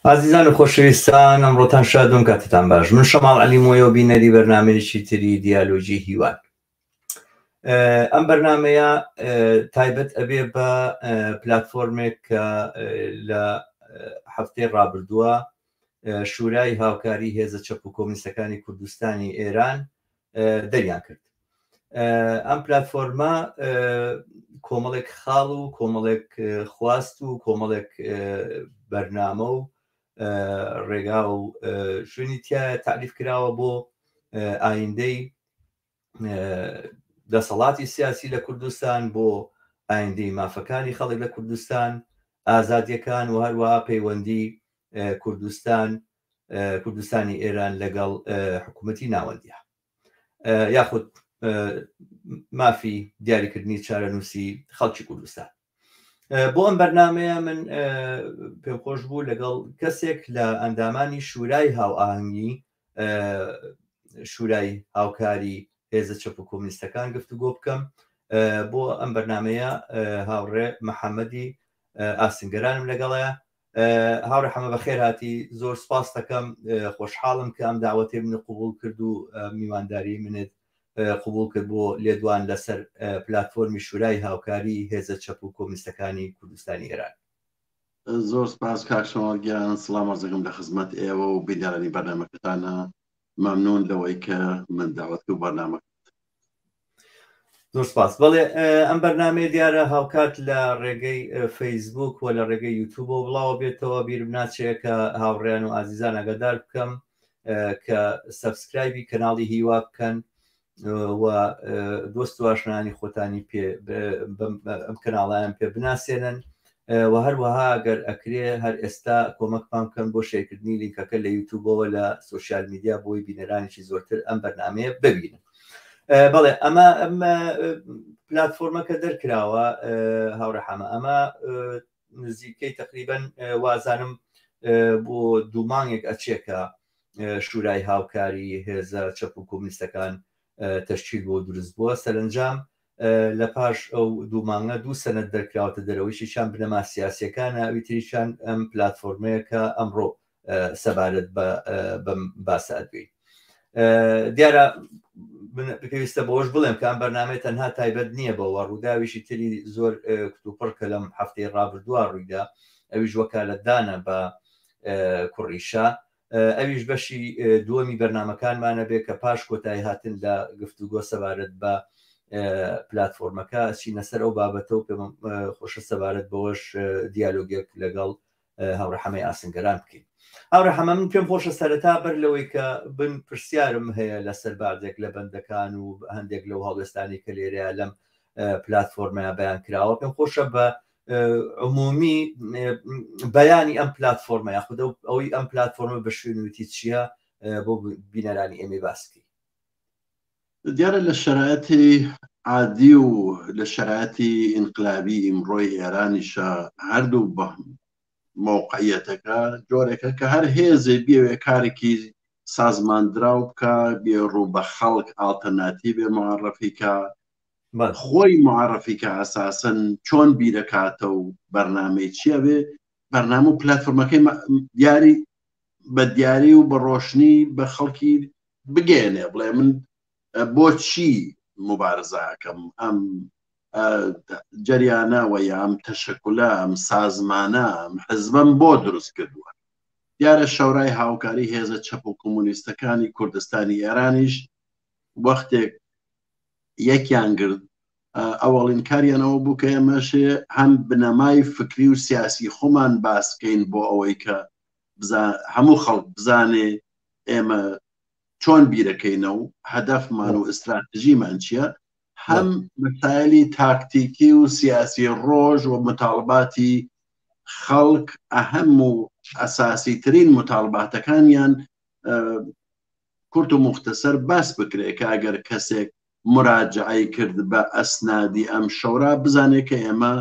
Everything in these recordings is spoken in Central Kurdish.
ئازیزان و خۆشەویستان ئەمڕۆتان شادم کاتتان باش من شەماڵ عەلی مۆیە و بینەری بەرنامەیەکی تری دیالۆگی هیوان ئەم بەرنمەیە تایبەت ئەبێ بە پلتفۆرمێک کە لە هەفتەی ڕابردووە شورای هاوکاری هێزە چەپ و کۆمنیستەکانی کوردستانی ئێران دەریان کرد ئەم پلتفۆرمە کۆمەڵێک خاڵ و کۆمەڵێک خواست و کۆمەڵێک بەرنامە و ڕێگا و شوێنی تایە تعریف کراوە بۆ ئایندەی دەسەڵاتی سیاسی لە کوردستان بۆ ئایندەی مافەکانی خەڵک لە کوردستان ئازادیەکان و هەروەها پەیوەندی کوردستان کوردستانی ئێران لەگەڵ حکوومەتی ناوەندیە یاخود مافی دیاریکردنی چارەنووسی خەڵکی کوردستان بۆ ئەم بەرنمەیە من پێم خۆش بوو لەگەڵ کەسێک لە ئەندامانی شورای هاوئاهەنگی شورای هاوکاری هێزە چەپ و کۆمنیستەکان گفتوگۆ بکەم بۆ ئەم بەرنمەیە هاوڕێ محەممەدی ئاسنگەرانم لەگەڵە هاوڕێ حەمە بەخێر هاتی زۆر سپاس دەکەم خۆشحاڵم کە ئەم داوەتەی منت قبوڵ کرد و میوانداری منت قبوڵ کرد بۆ لێدوان لەسەر پلاتفۆرمی شورای هاوکاری هێزە چەپ و کۆمنیستەکانی کوردستانی ئێران. زۆر سپاس کاک شەماڵ گیان، سڵام عەرزەکەم لە خزمەت ئێوە و بینەرانی بەرنامەکەتانە، مەمنون لەوەی کە من داوەت کرد بەرنامەکەت. زۆر سپاس. بەڵێ ئەم بەرنامەیە دیارە هاوکات لە ڕێگەی فەیسبوک و لە ڕێگەی یوتوبەوە بڵاوە بێتەوە، بیرم ناچێ کە هاوڕێیان و ئازیزان ئاگادار بکەم کە subscribe ی کەناڵی هیوا بکەن و دۆست و ئاشنایانی خۆتانی پێ ئەم کەناڵیان پێ بناسێنن و هەروەها گەر ئەکرێ هەر ئێستا کۆمەکمان بکەن بۆ share کردنی لینکەکە لە یوتوبەوە لە social media بۆی بینەرانێکی زۆرتر ئەم بەرنمەیە ببینن بەڵێ ئەمە ئەمە پلتفۆرمەکە دەرکراوە هاوڕێ حەمە ئەمە نزیکەی تقریبن وازانم بۆ دوو مانگێک ئەچێکە شورای هاوکاری هێزە چەپ و کۆمنیستەکان تەشکیل بۆ دروست بووە سەرنجام لە پاش ئەو دوو مانگە دوو سەنەد دەرکراوەتە دەرەوە، یەکێکیان بنەما سیاسییەکانە، ئەوی تریشیان ئەم پلاتفۆرمەیە کە ئەمڕۆ سەبارەت بە بەم باسە ئەدوێین. دیارە پێویستە بەوەش بڵێم کە ئەم بەرنامەیە تەنها تایبەت نییە بەوە، ڕووداوێکی تری زۆر کتوپڕ کە لەم هەفتەی ڕابردووە ڕوویدا، ئەویش وەکالەتدانە بە کوڕی شا، ئەویش بەشی دووەمی بەرنامەکانمانە بێ کە پاش کۆتایی هاتن لە گفتوگۆ سەبارەت بە پلتفۆرمەکە ئەچینە سەر ئەو بابەتە و پێم خۆشە سەبارەت بەوەش دیالۆگێک لەگەڵ هاوڕێ حەمەی ئاسنگەران بکەین. هاوڕێ حەمە من پێم خۆشە سەرەتا بەر لەوەی کە بن پرسیارم هەیە لەسەر بازێک لە بەندەکان و هەندێک لەو هەڵوێستانی کە لێرەیە لەم پلتفۆرمەیە بەیان کراوە پێم خۆشە بە عمومی بەیانی ئەم پلتفۆرمە یاخود ئەوەی ئەم پلتفۆرمە بە شوێنوتی چییە بۆ بینەرانی ئێمەی باسکی دیارە لە شەرایەتی عادی و لە شەرایەتی ئینقلابی ئیمڕۆی ئێرانیشە هەردوو بە مەوقعیەتەکە جۆرێکە کە هەر هێزێ بیەوێ کارێکی سازماندراو بکە بێ ڕوو بە خەڵک ئاڵتەرناتیڤێ معرفی کە خۆی معرفی کە ئەساسەن چۆن بیرەکاتە و بەرنامەی چیە بێ بەرنامە و پلتفۆرمەکەی دیاری بە دیاری و بە ڕۆشنی بە خەڵکی بگەێنێ بڵێ من بۆچی مبارزەکەم ئەم جەریانە وە یا ئەم تەشەکولە ئەم سازمانە ئەم حزبم بۆ دروست کردووە دیارە شەورای هاوکاری هێزە چەپ و کۆمۆنیستەکانی کوردستانی ئێرانیش وەختێک یەکیان گرت ئەوەڵین کاریان ئەوە بوو کە ئێمەشێ هەم بنەمای فکری و سیاسی خۆمان باسکەین بۆ ئەوەی کە هەموو خەڵک بزانێ ئێمە چۆن بیرەکەینە و هەدەفمان و ئستراتژیمان چییە هەم مەسایلی تاکتیکی و سیاسی ڕۆژ و متاڵباتی خەڵک ئەهەم و ئەساسی ترین متاڵباتەکانیان کورت و موختەسەر باس بکرێ کە ئەگەر کەسێک مراجعەی کرد بە ئەسنادی ئەم شەورا بزانێ کە ئێمە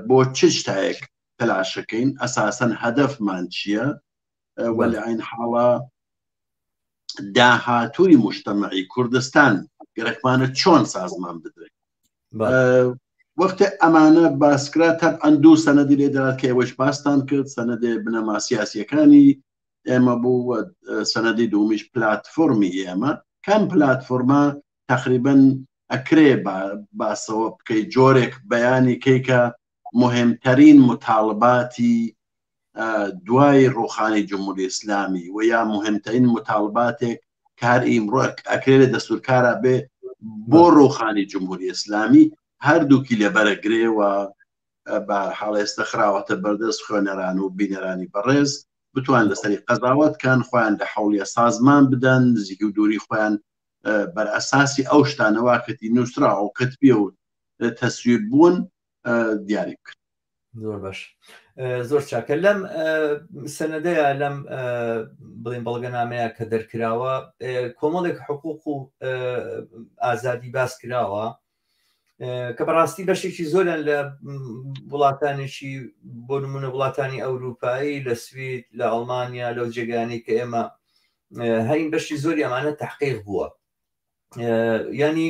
بۆ چ شتایەک تەلاشەکەین ئەساسەن هەدەفمان چییە وە لە عین حاڵە داهاتووی مجتەمەعی کوردستان گەرەکمانە چۆن سازمان بدرێت. وەختێ ئەمانە باسکرا تەبعەن دوو سەنەدی لێ دەرات کە ئێوەش باستان کرد، سەنەدێ بنەما سیاسیەکانی ئێمە بوو و سەنەدی دوومیش پلاتفۆرمی ئێمە. کەم پلاتفۆرمە تەقریبەن ئەکرێ باسەوە بکەی جۆرێک بەیانی کەی کە مهمترین مطالباتی دوای ڕوخانی جمهوری ئیسلامی و یا مهمترین مطالباتێک کە هەر ئیمڕۆ ئەکرێ لە دەستورکارا بێ بۆ ڕوخانی جمهوری ئیسلامی هەردووکی لەبەرەگرێ و بە حاڵ ئێستا خراوەتە بەردەست خوێنەران و بینەرانی بەڕێز بتوان لەسەری قەزاوەت کەن، خۆیان لە حەولیە سازمان بدەن، نزیکی و دووری خۆیان بەر ئەساسی ئەو شتانەوە کەتی نووسراوە و کەتبیە و تەسویب بوون دیاری بکەن. زۆر باش، زۆر چاکە. لەم سەنەدەیە، لەم بڵێن بەڵگەنامەیە کە دەرکراوە، کۆمەڵێک حقوق و ئازادی باس کراوە کە بەڕاستی بەشێکی زۆریان لە وڵاتانێکی بۆ نمونە وڵاتانی ئەوروپایی، لە سوید، لە ئەڵمانیا، لەو جێگانی کە ئێمە هەین، بەشی زۆری ئەمانە تحقیق بووە. ینی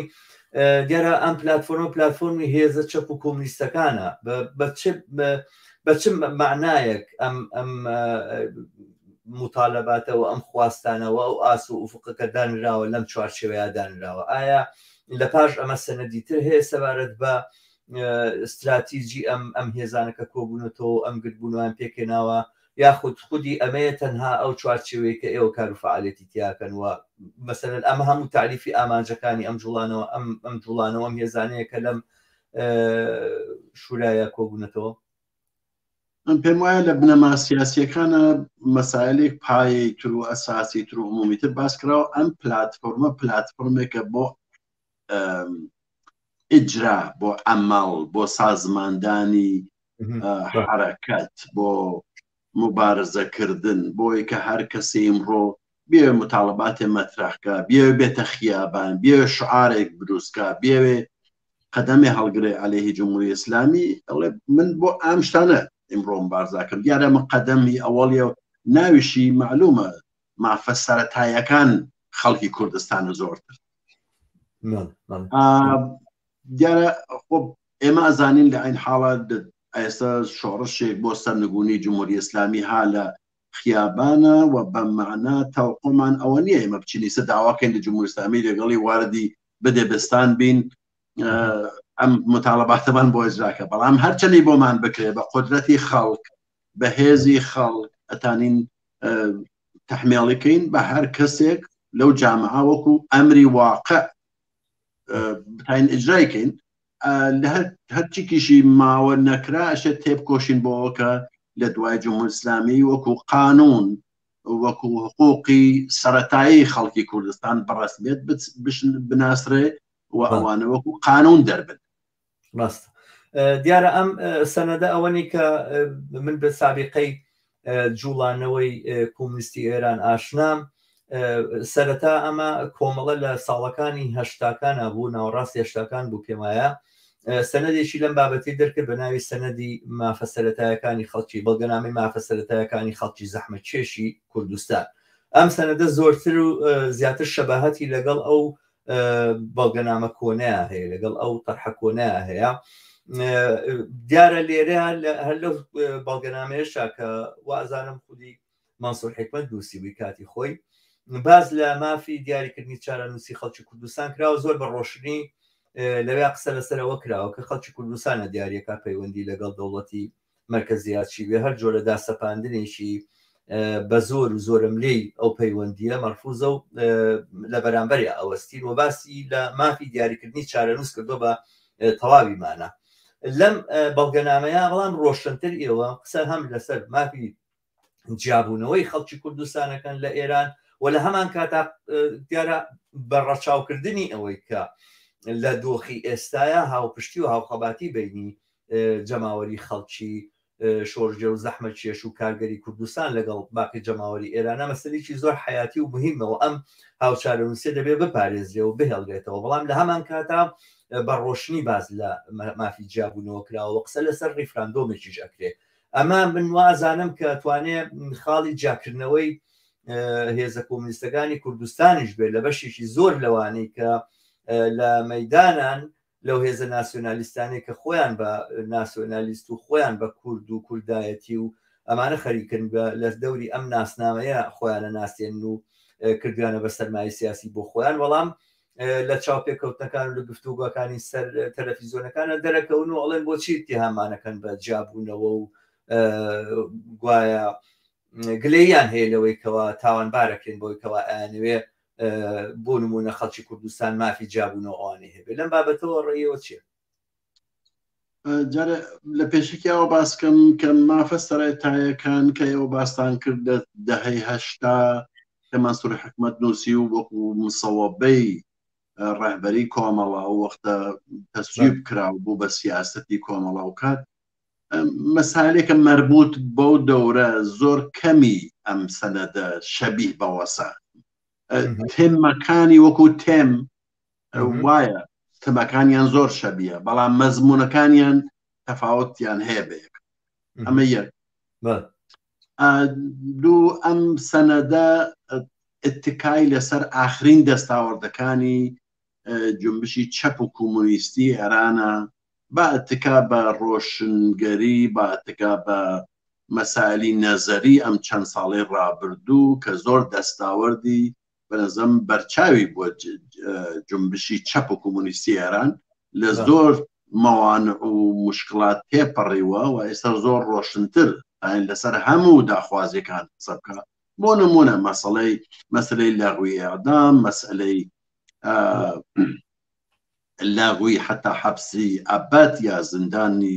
دیارە ئەم پلتفۆرمە پلتفۆرمی هێزە چەپ و کۆمونیستەکانە. بە چ معنایەک ئەم ئەم مطالباتەوە، ئەم خواستانەوە، ئەو ئاس و ئوفقەکە دانراوە، لەم چوارچێوەیە دانراوە؟ ئایا لە پاش ئەمە سەنەدی تر هەیە سەبارەت بە استراتیجی ئەم ئەم هێزانە کە کۆبوونەتەوە، ئەم گردبوونەوەیان پێکهێناوە، یاخود خودی ئەمەیە تەنها ئەو چوارچێوەیە کە ئێوە کار و فعالێتی تیاکەن و مەسەلەن ئەمە هەموو تاریفی ئامانجەکانی ئەم جوڵانەوە، ئەم ئەم جوڵانەوە، ئەم هێزانەیە کە لەم شورایە کۆبوونەتەوە؟ من پێم وایە لە بنەما سیاسیەکانە مەسایلێک پایەی تر و ئەساسی تر و عمومی تر باس کراوە. ئەم پلاتفۆرمە پلاتفۆرمێکە بۆ ئیجرا، بۆ عەمەڵ، بۆ سازماندانی حرەکەت، بۆ مبارزەکردن، بۆی کە هەر کەسی ئیمڕۆ بێ مطالباتێ مەترەحکە، بێ بێتە خیابان، بێ شعارێک دروستکە، بێ قەدەمێ هەڵگرێ عەلەیهی جمهوری ئیسلامی، ئەڵێ من بۆ ئەم شتانە ئیمڕۆ مبارزاکەم. دیارە من قەدەمی ئەوەڵیە ناویشی معلومە مافە سەرەتایەکان خەڵکی کوردستانە زۆرتر. دیارە خۆ ئێمە ئەزانین لە عین حاڵە ئێستا شۆڕشێک بۆ سەرنگونی جمهوری ئیسلامی ها لە خیابانە و بە مەعنا تەوقۆمان ئەوە نییە ئێمە بچین ئیستا داواکەین لە جمهوری ئیسلامی لەگەڵی واردی بدێبستان بین ئەم متاڵەباتەمان بۆ ئیجراکە، بەڵام هەرچەنی بۆمان بکرێ بە قودرەتی خەڵک، بە هێزی خەڵک ئەتانین تەحمێڵیکەین بە هەر کەسێک لەو جامعە وەکو ئەمری واقع بتاین ئیجرای کەین. لە هەرچیکیشی ماوە نەکرا ئەشێت تێبکۆشین بۆ کە لە دوای جمهوری ئیسلامی وەکو قانون، وەکو حقوقی سەتایی خەڵکی کوردستان بەڕسمێت بناسرێ و ئەوانە وەکو قانون دەربن. ڕاستە. دیارە ئەم سەنەدە ئەوەنی کە من بە سابقەی جوڵانەوەی کۆمونیستی ئێران ئاشنام، سەرەتا ئەمە کۆمەڵە لە ساڵەکانی هەشتاکانە بوو، ناوەڕاستی هەشتاکان بوو پێم وایە، سەنەدێکی لەم بابەتی دەرکرد بە ناوی سەنەدی مافە سەرەتایەکانی خەڵکی، بەڵگەنامەی مافە سەرەتایەکانی خەڵکی زەحمەتکێشی کوردستان. ئەم سەنەدە زۆرتر و زیاتر شەباهەتی لەگەڵ ئەو بەڵگەنامە کۆنەیە هەیە، لەگەڵ ئەو تەرحە کۆنەیە هەیە. دیارە لێرە هەر لەو بەڵگەنامەیەشا کە وازانم خودی مەنسوور حیکمەت نووسی بووی کاتی خۆی، باس لە مافی دیاریکردنی چارەنووسی خەڵکی کوردستان کراوە. زۆر بە ڕۆشنی لەوێ قسە لەسەرەوە کراوە کە خەڵکی کوردستانە دیارەکە پەیوەندی لەگەڵ دەوڵەتی مەرکەزیات چی بێ، هەر جۆرە داسەپاندنێکی بە زۆر و زۆرەملێی ئەو پەیوەندییە مەرفوزە و لە بەرامبەریا ئەوەستین و باسی لە مافی دیاریکردنی چارەنووس کردووە بە تەواوی مانا لەم بەڵگەنامەیە. بەڵام ڕۆشنتر ئێوە قسە هەم لەسەر مافی جیابوونەوەی خەڵکی کوردستانەکەن لە ئێران و لە هەمان کاتا دیارە بە ڕەچاوکردنی ئەوەی کە لە دۆخی ئێستایا هاوپشتی و هاوخەباتی بینی جەماوەری خەڵکی شۆڕشگێڕ و زەحمەتکێش و کارگەری کوردستان لەگەڵ باقی جەماوەری ئێرانە مەسەلەیەکی زۆر حەیاتی و مهمە و ئەم هاوچارەنووسیە دەبێ بپارێزرێ و بهێڵرێتەوە. بەڵام لە هەمان کاتا بە ڕۆشنی باس لە مافی جیابوونەوە کراوە و قسە لەسەر ڕیفراندۆمێکیش ئەکرێ. ئەمە من وازانم کە توانێ خاڵی جیاکردنەوەی هێزە کۆمونیستەکانی کوردستانیش بێت لە بەشێکی زۆر لەوانەی کە لە مەدانان. لەو هێزە ناسیۆنالیستانەی کە خۆیان بە ناسیۆنالیست و خۆیان بە کورد و کوردایەتی و ئەمانە خەریکن بە لە دەوری ئەم ناسنامەیە خۆیانە ناسێنن و کردویانە بە سەرمایە سیاسی بۆ خۆیان بەڵام لە چاوپێکەوتنەکان و لە گفتوگۆکانی سەر تەلەفیزیۆنەکانە دەرەکەون و ئەڵێن بۆچی اتهامانەکەن بە جیابوونەوە و گوایە گلەییان هەیە لەوەی کەوا تاوانبارەکرێن بەوەی کەوا ئەیانەوێ بۆ نمونە خەڵکی کوردستان مافی جیابوونەوە ئەوانەی هەبێ لەم بابەتەوە ڕێیەوە چییە؟ جارێ لە پێشەکیەوە باسکەم کە مافە سەرەتایەکان کە ئێوە باستان کرد لە دەهەی هەشتا کە مەنسوور حکومەت نووسی و وەکو مسەوەبەی ڕەهبەری کۆمەڵە ئەو وەختە تەسویب کرا و بوو بە سیاسەتی کۆمەڵە و کات مەسالێکە مەربوط بەو دەورە زۆر کەمی ئەم سەنەدە شەبیه بەوەسە تێمەکانی وەکو تێم وایە تەمەکانیان زۆر شەبیە بەڵام مەزمونەکانیان تەفاوتیان هەیە بە یەک ئەمە یەک دوو ئەم سەنەدە اتکای لەسەر ئاخرین دەستاوەردەکانی جنبشی چەپ و کۆمۆنیستی ئێرانە با اتکا بە ڕۆشنگەری با اتکا بە مەسالی نەزەری ئەم چەند ساڵەی ڕابردوو کە زۆر دەستاوەردی بەنظرم بەرچاوی بووە جنبشی چەپ و کۆمۆنیستی ئێران لە زۆر مەوانع و مشکلات تێپەڕیوە و ئێستا زۆر ڕۆشنتر لەسەر هەموو داخوازیەکان قسە بکە بۆ نمونە مەسەڵەی مەسلەی لەغوی ئەعدام مەسئلەی لەغوی حتا حەبسی ئەبەد یا زیندانی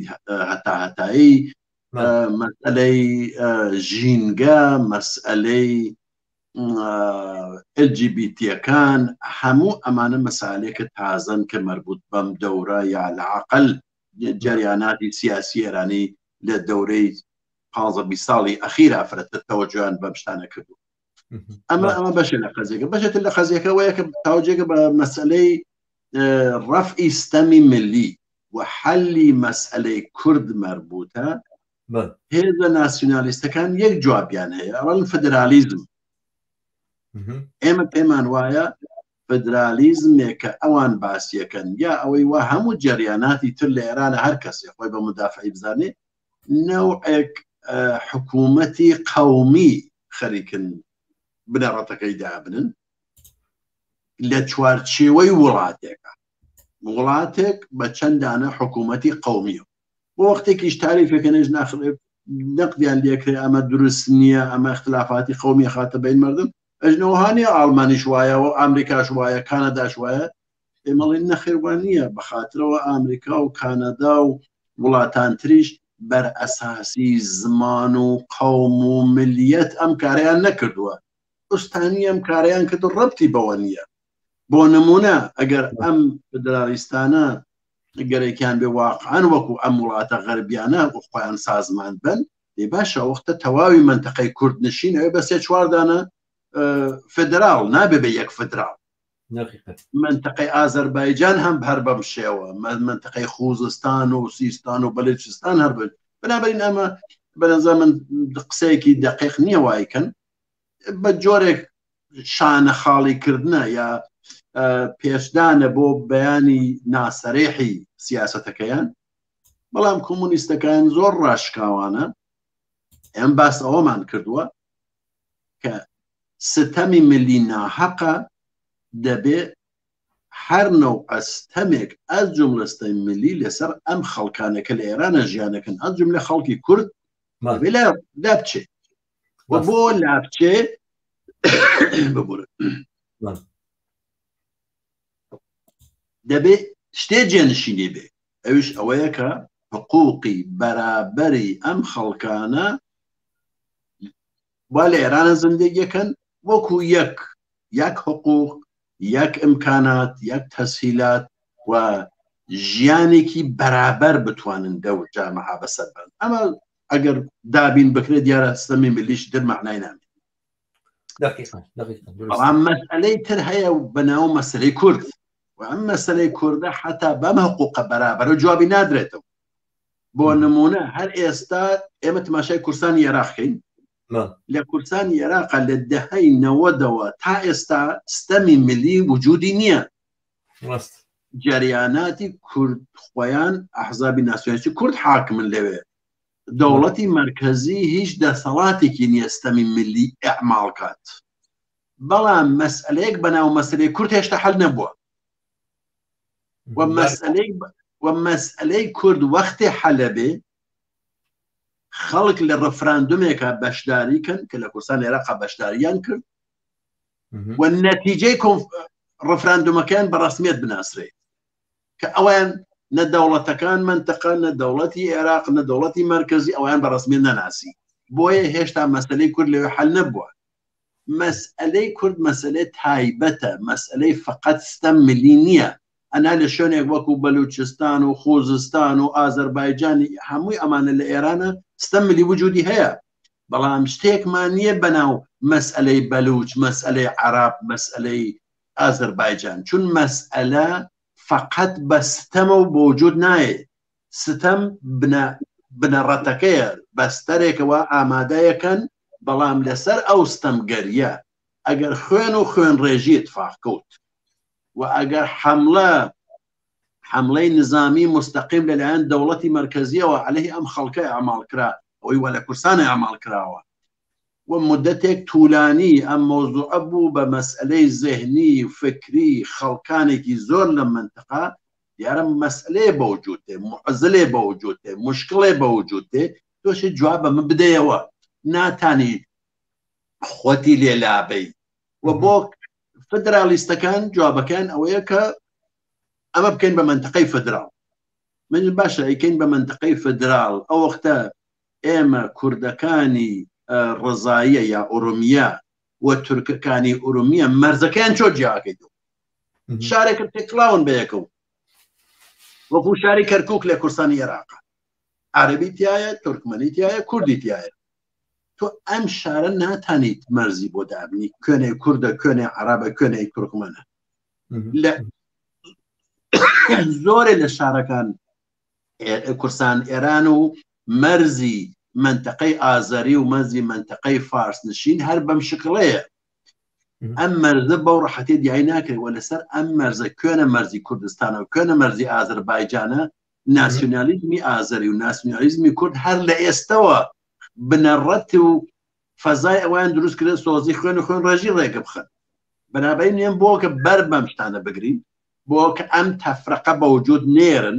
هەتا هەتایی مەسئلەی ژینگە مەسئلەی LGBTەکان هەموو ئەمانە مەسالێکە تازەن کە مربوط بەم دەورە یا لە عقل جریاناتی سیاسی ئێرانی لە دەورەی 15 ساڵی ئەخیرا فرەتر تەوەجویان بەم شتانە کردو ئەمە ئەمە بەشێ لە قەزیەکە بەشێتر لە قەزیەکە وەیە کە تاوجێکە بە مەسئلەی ڕەفعی ستەمی ملی و حەلی مەسئلەی کورد مەربوتە هێزە ناسیونالیستەکان یەک جوابیان هەیە ئەڵەن فدرالیزم ئێمە پێمان وایە فدرالیزمێک کە ئەوان باسیەکەن یا ئەوەی وا هەموو جەریاناتی تر لە ئێرانە هەر کەسێ خۆی بە مدافعی بزانێ نەوعێک حکوومەتی قەومی خەریکن بنەڕەتەکەی دابنن لە چوارچێوەی وڵاتێکە وڵاتێک بە چەندانە حکوومەتی قەومیە بۆ وەختێکیش تاریفەکە نێژ ناخرێت نەقدیان لێکرێ ئەمە دروست نییە ئەمە اختلافاتی قومی خاتە بین مردم ئەژنەوەهانیە ئاڵمانیش وایە و ئەمریکاش وایە کانەداش وایە ئێمەڵێن نەخێر وا نییە بەخاترەوە ئامریکا و کانەدا و وڵاتان تریش بەر ئەساسی زمان و قەوم و ملیەت ئەم کارەیان نەکردووە ئوستانی ئەم کارەیان کرد و ڕەبتی بەوە نییە بۆ نمونە ئەگەر ئەم فدرالیستانە گەرێکیان بێ واقعا وەکو ئەم وڵاتە غەربیانە و خۆیان سازمان بن دێ باشە وەختە تەواوی منتەقەی کورد نشین ئەوێ بە سێ چواردانە فدراڵ نابێ بە یەک فدراڵ منتەقەی ئازەربایجان هەم هەر بەم شێوە منتەقەی خوزستان و سیستان و بەلوچستان هەر بن بنابرین ئەمە بەنەزە من قسەیەکی دقیق نییە وایکەن بە جۆرێک شانە خاڵی کردنە یا پێشدانە بۆ بەیانی ناسەرێحی سیاستەکەیان بەڵام کۆمۆنیستەکان زۆر ڕاشکاوانە ئەم باس ئەوەمان کردووە کە ستەمی ملی ناحەقە دەبێ هەر نەوعە ستەمێک ئەز جملە ستەمی ملی لەسەر ئەم خەڵکانە کە لە ئێرانە ژیانەکەن ئەز جملە خەڵکی کورد دەبێ لا بچێ و بۆ لابچێ ببورن دەبێ شتێ جێنشینی بێ ئەویش ئەوەیە کە حقوقی بەرابەری ئەم خەڵکانە وا لە ئێرانە زندگیەکەن وەکو یەک یەک حقوق یەک ئیمکانات یەک تەسهیلات و ژیانێکی بەرابەر بتوانن دەو جامعە بەسەر بەن ئەمە ئەگەر دابین بکرێت دیارە ستەمی ملیش در معنای نامێت بەڵام مەسئلەی تر هەیە و بەناو مەسلەی کورد و ئەم مەسلەی کوردە حتا بەم حقوقە بەرابەرە جوابی نادرێتەوە بۆ نمونە هەر ئێستا ئێمە تماشای کورسانی عێراقین لە کورسانی عێراق لە دەهەی نەوەدەوە تا ئێستا ستەمی ملی وجودی نییە. جەریاناتی کورد خۆیان ئەحزابی ناسیۆنالیستی کورد حاکمن لەوێ دەوڵەتی مەرکەزی هیچ دەسەڵاتێکی نییە ستەمی ملی ئەعماڵ کات بەڵام مەسئلەیەک بەناو مەسلەی کورد هێشتا حل نەبووە و مەسئلەی و مەسئلەی کورد وەختێ حەلە بێ خەڵک لە ڕفراندومێکە بەشداری کەن کە لە کوردستان عێراق بەشداریان کرد و نەتیجەی ڕفراندومەکەیان بە ڕسمیت بناسرێ کە ئەویان نە دەوڵەتەکان منتەقە نە دەوڵەتی عێراق نە دەوڵەتی مرکزی ئەویان بە ڕسمی نەناسی بۆیە هێشتا مەسلەی کورد لەوێ حل نەبووە مەسئەلەی کورد مەسئەلەی تایبەتە، مەسئەلەی فەقەت ستەم ملی نییە، ئەنا لە شوێنێک وەکو بەلوچستان و خوزستان و ئازەربایجانی هەمووی ئەمانە لە ئێرانە ستەم ملی وجودی هەیە، بەڵام شتێکمان نییە بەناو مەسئەلەی بەلوچ، مەسئەلەی عەرەب، مەسئەلەی ئازەربایجان، چون مەسئەلە فەقەت بە ستەمە و بەوجود نایێ، ستەم بنە بنەڕەتەکەیە بەستەرێکەوە ئامادەیەکەن بەڵام لەسەر ئەو ستەمگەریە ئەگەر خوێن و خوێنڕێژی اتفاق کەوت و ئەگەر حەملە حەملەی نظامی مستەقیم لەلایەن دەوڵەتی مەرکەزیەوە عەلەیهی ئەم خەڵکە ئەعماڵ کرا ئەوەی وە لە کورسان ئەعماڵ کراوە و مدەتێک تولانی ئەم مەوزوعە بوو بە مەسئلەی زهنی فکری خەڵکانێکی زۆر لەم منتقە دیارە مەسئلەیە بەوجود تێ معزلێ بەوجود تێ مشکڵێ بەوجود تێ تۆشی جواب بە من بدەیەوە ناتانی خۆتی لێ لابەی و بۆ فدرالیستەکان جوابەکان ئەوەیە کە ئەمە بکەین بە منتقەی فدرال من باشە ئەیکەین بە منتقەی فدرال ئەو وەختە ئێمە کوردەکانی ڕزاییە یا ئۆرۆمیە و تورکەکانی ئۆرۆمیە مەرزەکەیان چۆ جیاکەیتەوە شارێکە تێکڵاون بە یەکەوە وەکو شاری کەرکک لە کوردستانی عێراق عربی تایە تورکمەنی تایە کوردی تایە تۆ ئەم شارە ناتانیت مەرزی بۆ دابنی کوێنێ کوردە کوێنێ عربە کوێنێ تورکمەنە لە زۆرێ لە شارەکان کورسان ئێران و مەرزی منتەقەی ئازەری و مەرزی منتەقەی فارس نشین هەر بەم شکڵەیە ئەم مەرزە بەو ڕەحەتی دیای ناکرێت و لەسەر ئەم مەرزە کوێنە مەرزی کوردستانە و کوێنە مەرزی ئازەربایجانە ناسیۆنالیزمی ئازەری و ناسیۆنالیزمی کورد هەر لە ئێستەوە بنەڕەت و فەزای ئەویان دروست کرد سۆزی خوێن و خوێن ڕێژی ڕێگە بخەن بەنابەی نێم بۆ کە بەر بەم شتانە بگرین بۆ کە ئەم تەفرەقە بەوجود نێرن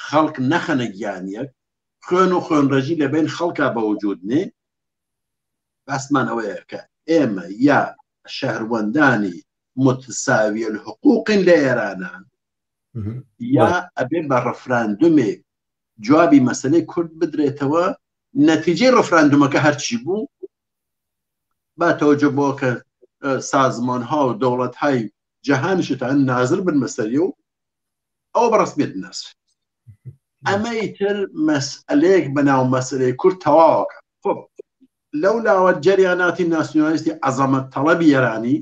خەڵک نەخەنە گیانیەک خوێن و خوێن ڕێژی لە بین خەڵکا بەوجود نێ باسمان ئەوەیە کە ئێمە یا شەهروەندانی متساوی الحقوقین لە ئێرانە یا ئەبێ بە ڕفراندومێک جوابی مەسلەی کورد بدرێتەوە نەتیجەی ڕفراندومەکە هەرچی بوو با تەوەجە بۆ کە سازمان ها و دەوڵەت های جەهانشتان نازر بن مەسەری و ئەوە بە ڕسمیت بناسرێت ئەمە ئیتر مەسئلەیەک بە ناو مەسلەی کورد تەواوەکە خۆ لەو لاوە جەریاناتی ناسیۆنالیستی عەزەمەت تەڵەبی ئێرانی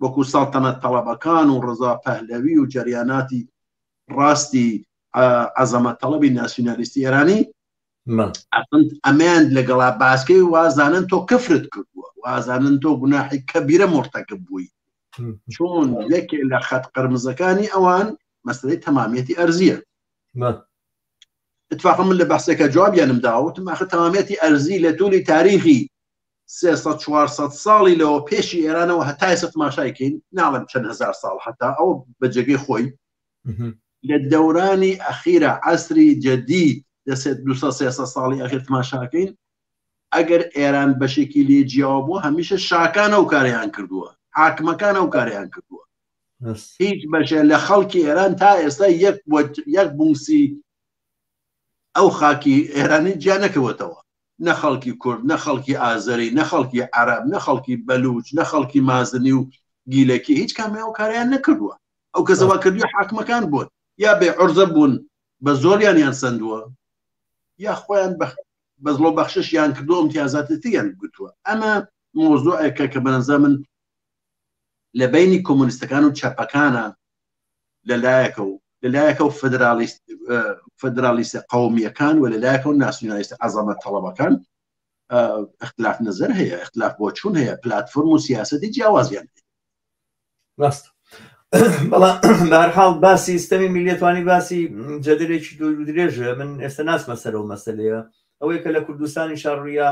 وەکو سەڵتەنەت تەڵەبەکان و ڕەزا پەهلەوی و جەریاناتی ڕاستی عەزەمەت تەڵەبی ناسیۆنالیستی ئێرانی ئەمەیان لەگەڵا باسکەی وازانن تۆ کفرت کردووە وازانن تۆ گوناحی کەبیرە مورتەکب بووی چۆن یەکێ لە خەت قرمزەکانی ئەوان مەسلەی تەمامیەتی ئەرزیە اتفاقا من لە بەحسێکە جوابیانم داوتم ئاخر تەمامیەتی ئەرزی لە تولی تاریخی 300 400 ساڵی لەوە پێشی ئێرانەوە هەتا ئێستا تماشای کەین ناڵم چەند هزار ساڵ هەتا ئەو بە جێگەی خۆی لە دەورانی ئەخیرە عەسری جەدید لە 200 300 ساڵی ئەخیر تماشاکەین ئەگەر ئێران بەشێکی لێ جیاوە بوو هەمیشە شاکان ئەو کاریان کردووە حاکمەکان ئەو کاریان کردووە هیچ بەشێ لە خەڵکی ئێران تا ئێستا یەک یەک بونسی ئەو خاکی ئێرانی جیا نەکەوەتەوە نە خەڵکی کورد نە خەڵکی ئازەری نە خەڵکی عەرەب نە خەڵکی بەلوچ نە خەڵکی مازنی و گیلەکی هیچ کامیان ئەو کاریان نەکردووە ئەو کەسەوە کردووە حاکمەکان بوون یا بێ عرزە بوون بە زۆریان یان سندووە یا خۆیان بە بەزڵۆ بەخششیان کردو امتیازاتی تریان گوتووە ئەمە مۆزوعێکە کە بەنەزە من لە بینی کۆمۆنیستەکان و چەپەکانە لە لایەکە و لە لایەکە و فدرالیست فدرالیستە قومیەکان و لە لایەکە و ناسیۆنالیستە عەزەمەت تەڵەبەکان اختلاف نظر هەیە اختلاف بۆچوون هەیە پلتفۆرم و سیاسەتی جیاوازیان هەیە ڕاست. بەڵام بەهەرحاڵ باسی ستەمی میللەتوانی باسی جەدەلێکی دوور و درێژە من ئێستا ناسمە سەر ئەو مەسەلەیە ئەوەی کە لە کوردستانی شاڕوویە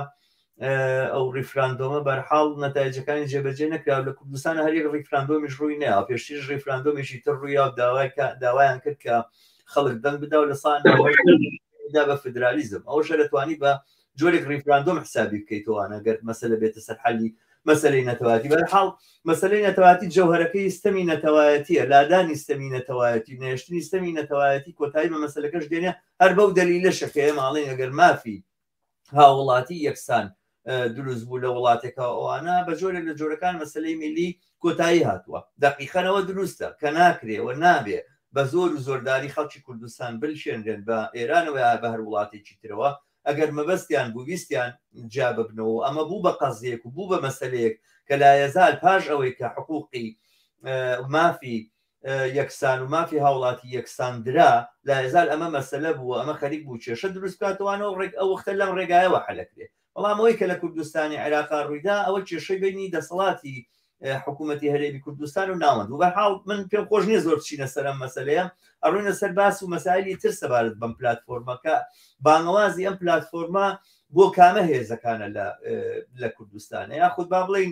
ئەو ڕیفراندۆمە بەرحاڵ نەتایجەکانی جێبەجێ نەکرا لە کوردستان هەر یەک ڕیفراندۆمیش ڕووی نەیا پێشتریش ڕیفراندۆمێکی تر ڕوویا و داوایان کرد کە خەڵک دەنگ بدا و لە سا دا بە فدرالیزم ئەوەشە دەتوانی بە جۆرێک ڕیفراندۆم حسابی بکەیتەوە ئەگەر مەسەلە بێتە سەر حەلی مەسەلەی نەتەوایەتی بەرحاڵ مەسەلەی نەتەوایەتی جەوهەرەکەی ستەمی نەتەوایەتیە لادانی ستەمی نەتەوایەتی نەهێشتنی ستەمی نەتەوایەتی کۆتایی بە مەسەلەکەش دێنێ هەر بەو دەلیلەشە کە ئێمە ئەڵێین ئەگەر مافی هاوڵاتی یەکسان دروست بوو لە وڵاتێکە ئەوانە بە جۆرێک لە جۆرەکان مەسلەی میلی کۆتایی هاتووە دەقیقەنەوە دروستە کە ناکرێ و نابێ بە زۆر و زۆرداری خەڵکی کوردستان بلکێنرێن بە ئێرانەوە یا بە هەر وڵاتێکی ترەوە ئەگەر مەبەستیان بوو ویستیان جیا ببنەوە و ئەمە بوو بە قەزیەک و بوو بە مەسەلەیەک کە لایەزال پاش ئەوەی کە حقوقی مافی یەکسان و مافی هاوڵاتی یەکسان درا لایەزال ئەمە مەسەلە بوو ئەمە خەریک بوو کێشە دروست بکاتەوانەوە ڕێک ئەو وەختە لەم ڕێگایەوە حەلەکرێ بەڵام ئەوەی کە لە کوردستانی عێراقا ڕوویدا ئەوە کێشەی بینی دەسەڵاتی حکوومەتی هەرێمی کوردستان و ناوەند و بەرحاڵ من پێم خۆش نییە زۆر بچینە سەر ئەم مەسەلەیە ئەڕۆینە سەر باس و مەسایلی تر سەبارەت بەم پلاتفۆرمە کە بانگەوازی ئەم پلاتفۆرمە بۆ کامە هێزەکانە لە لە کوردستانە یاخود با بڵین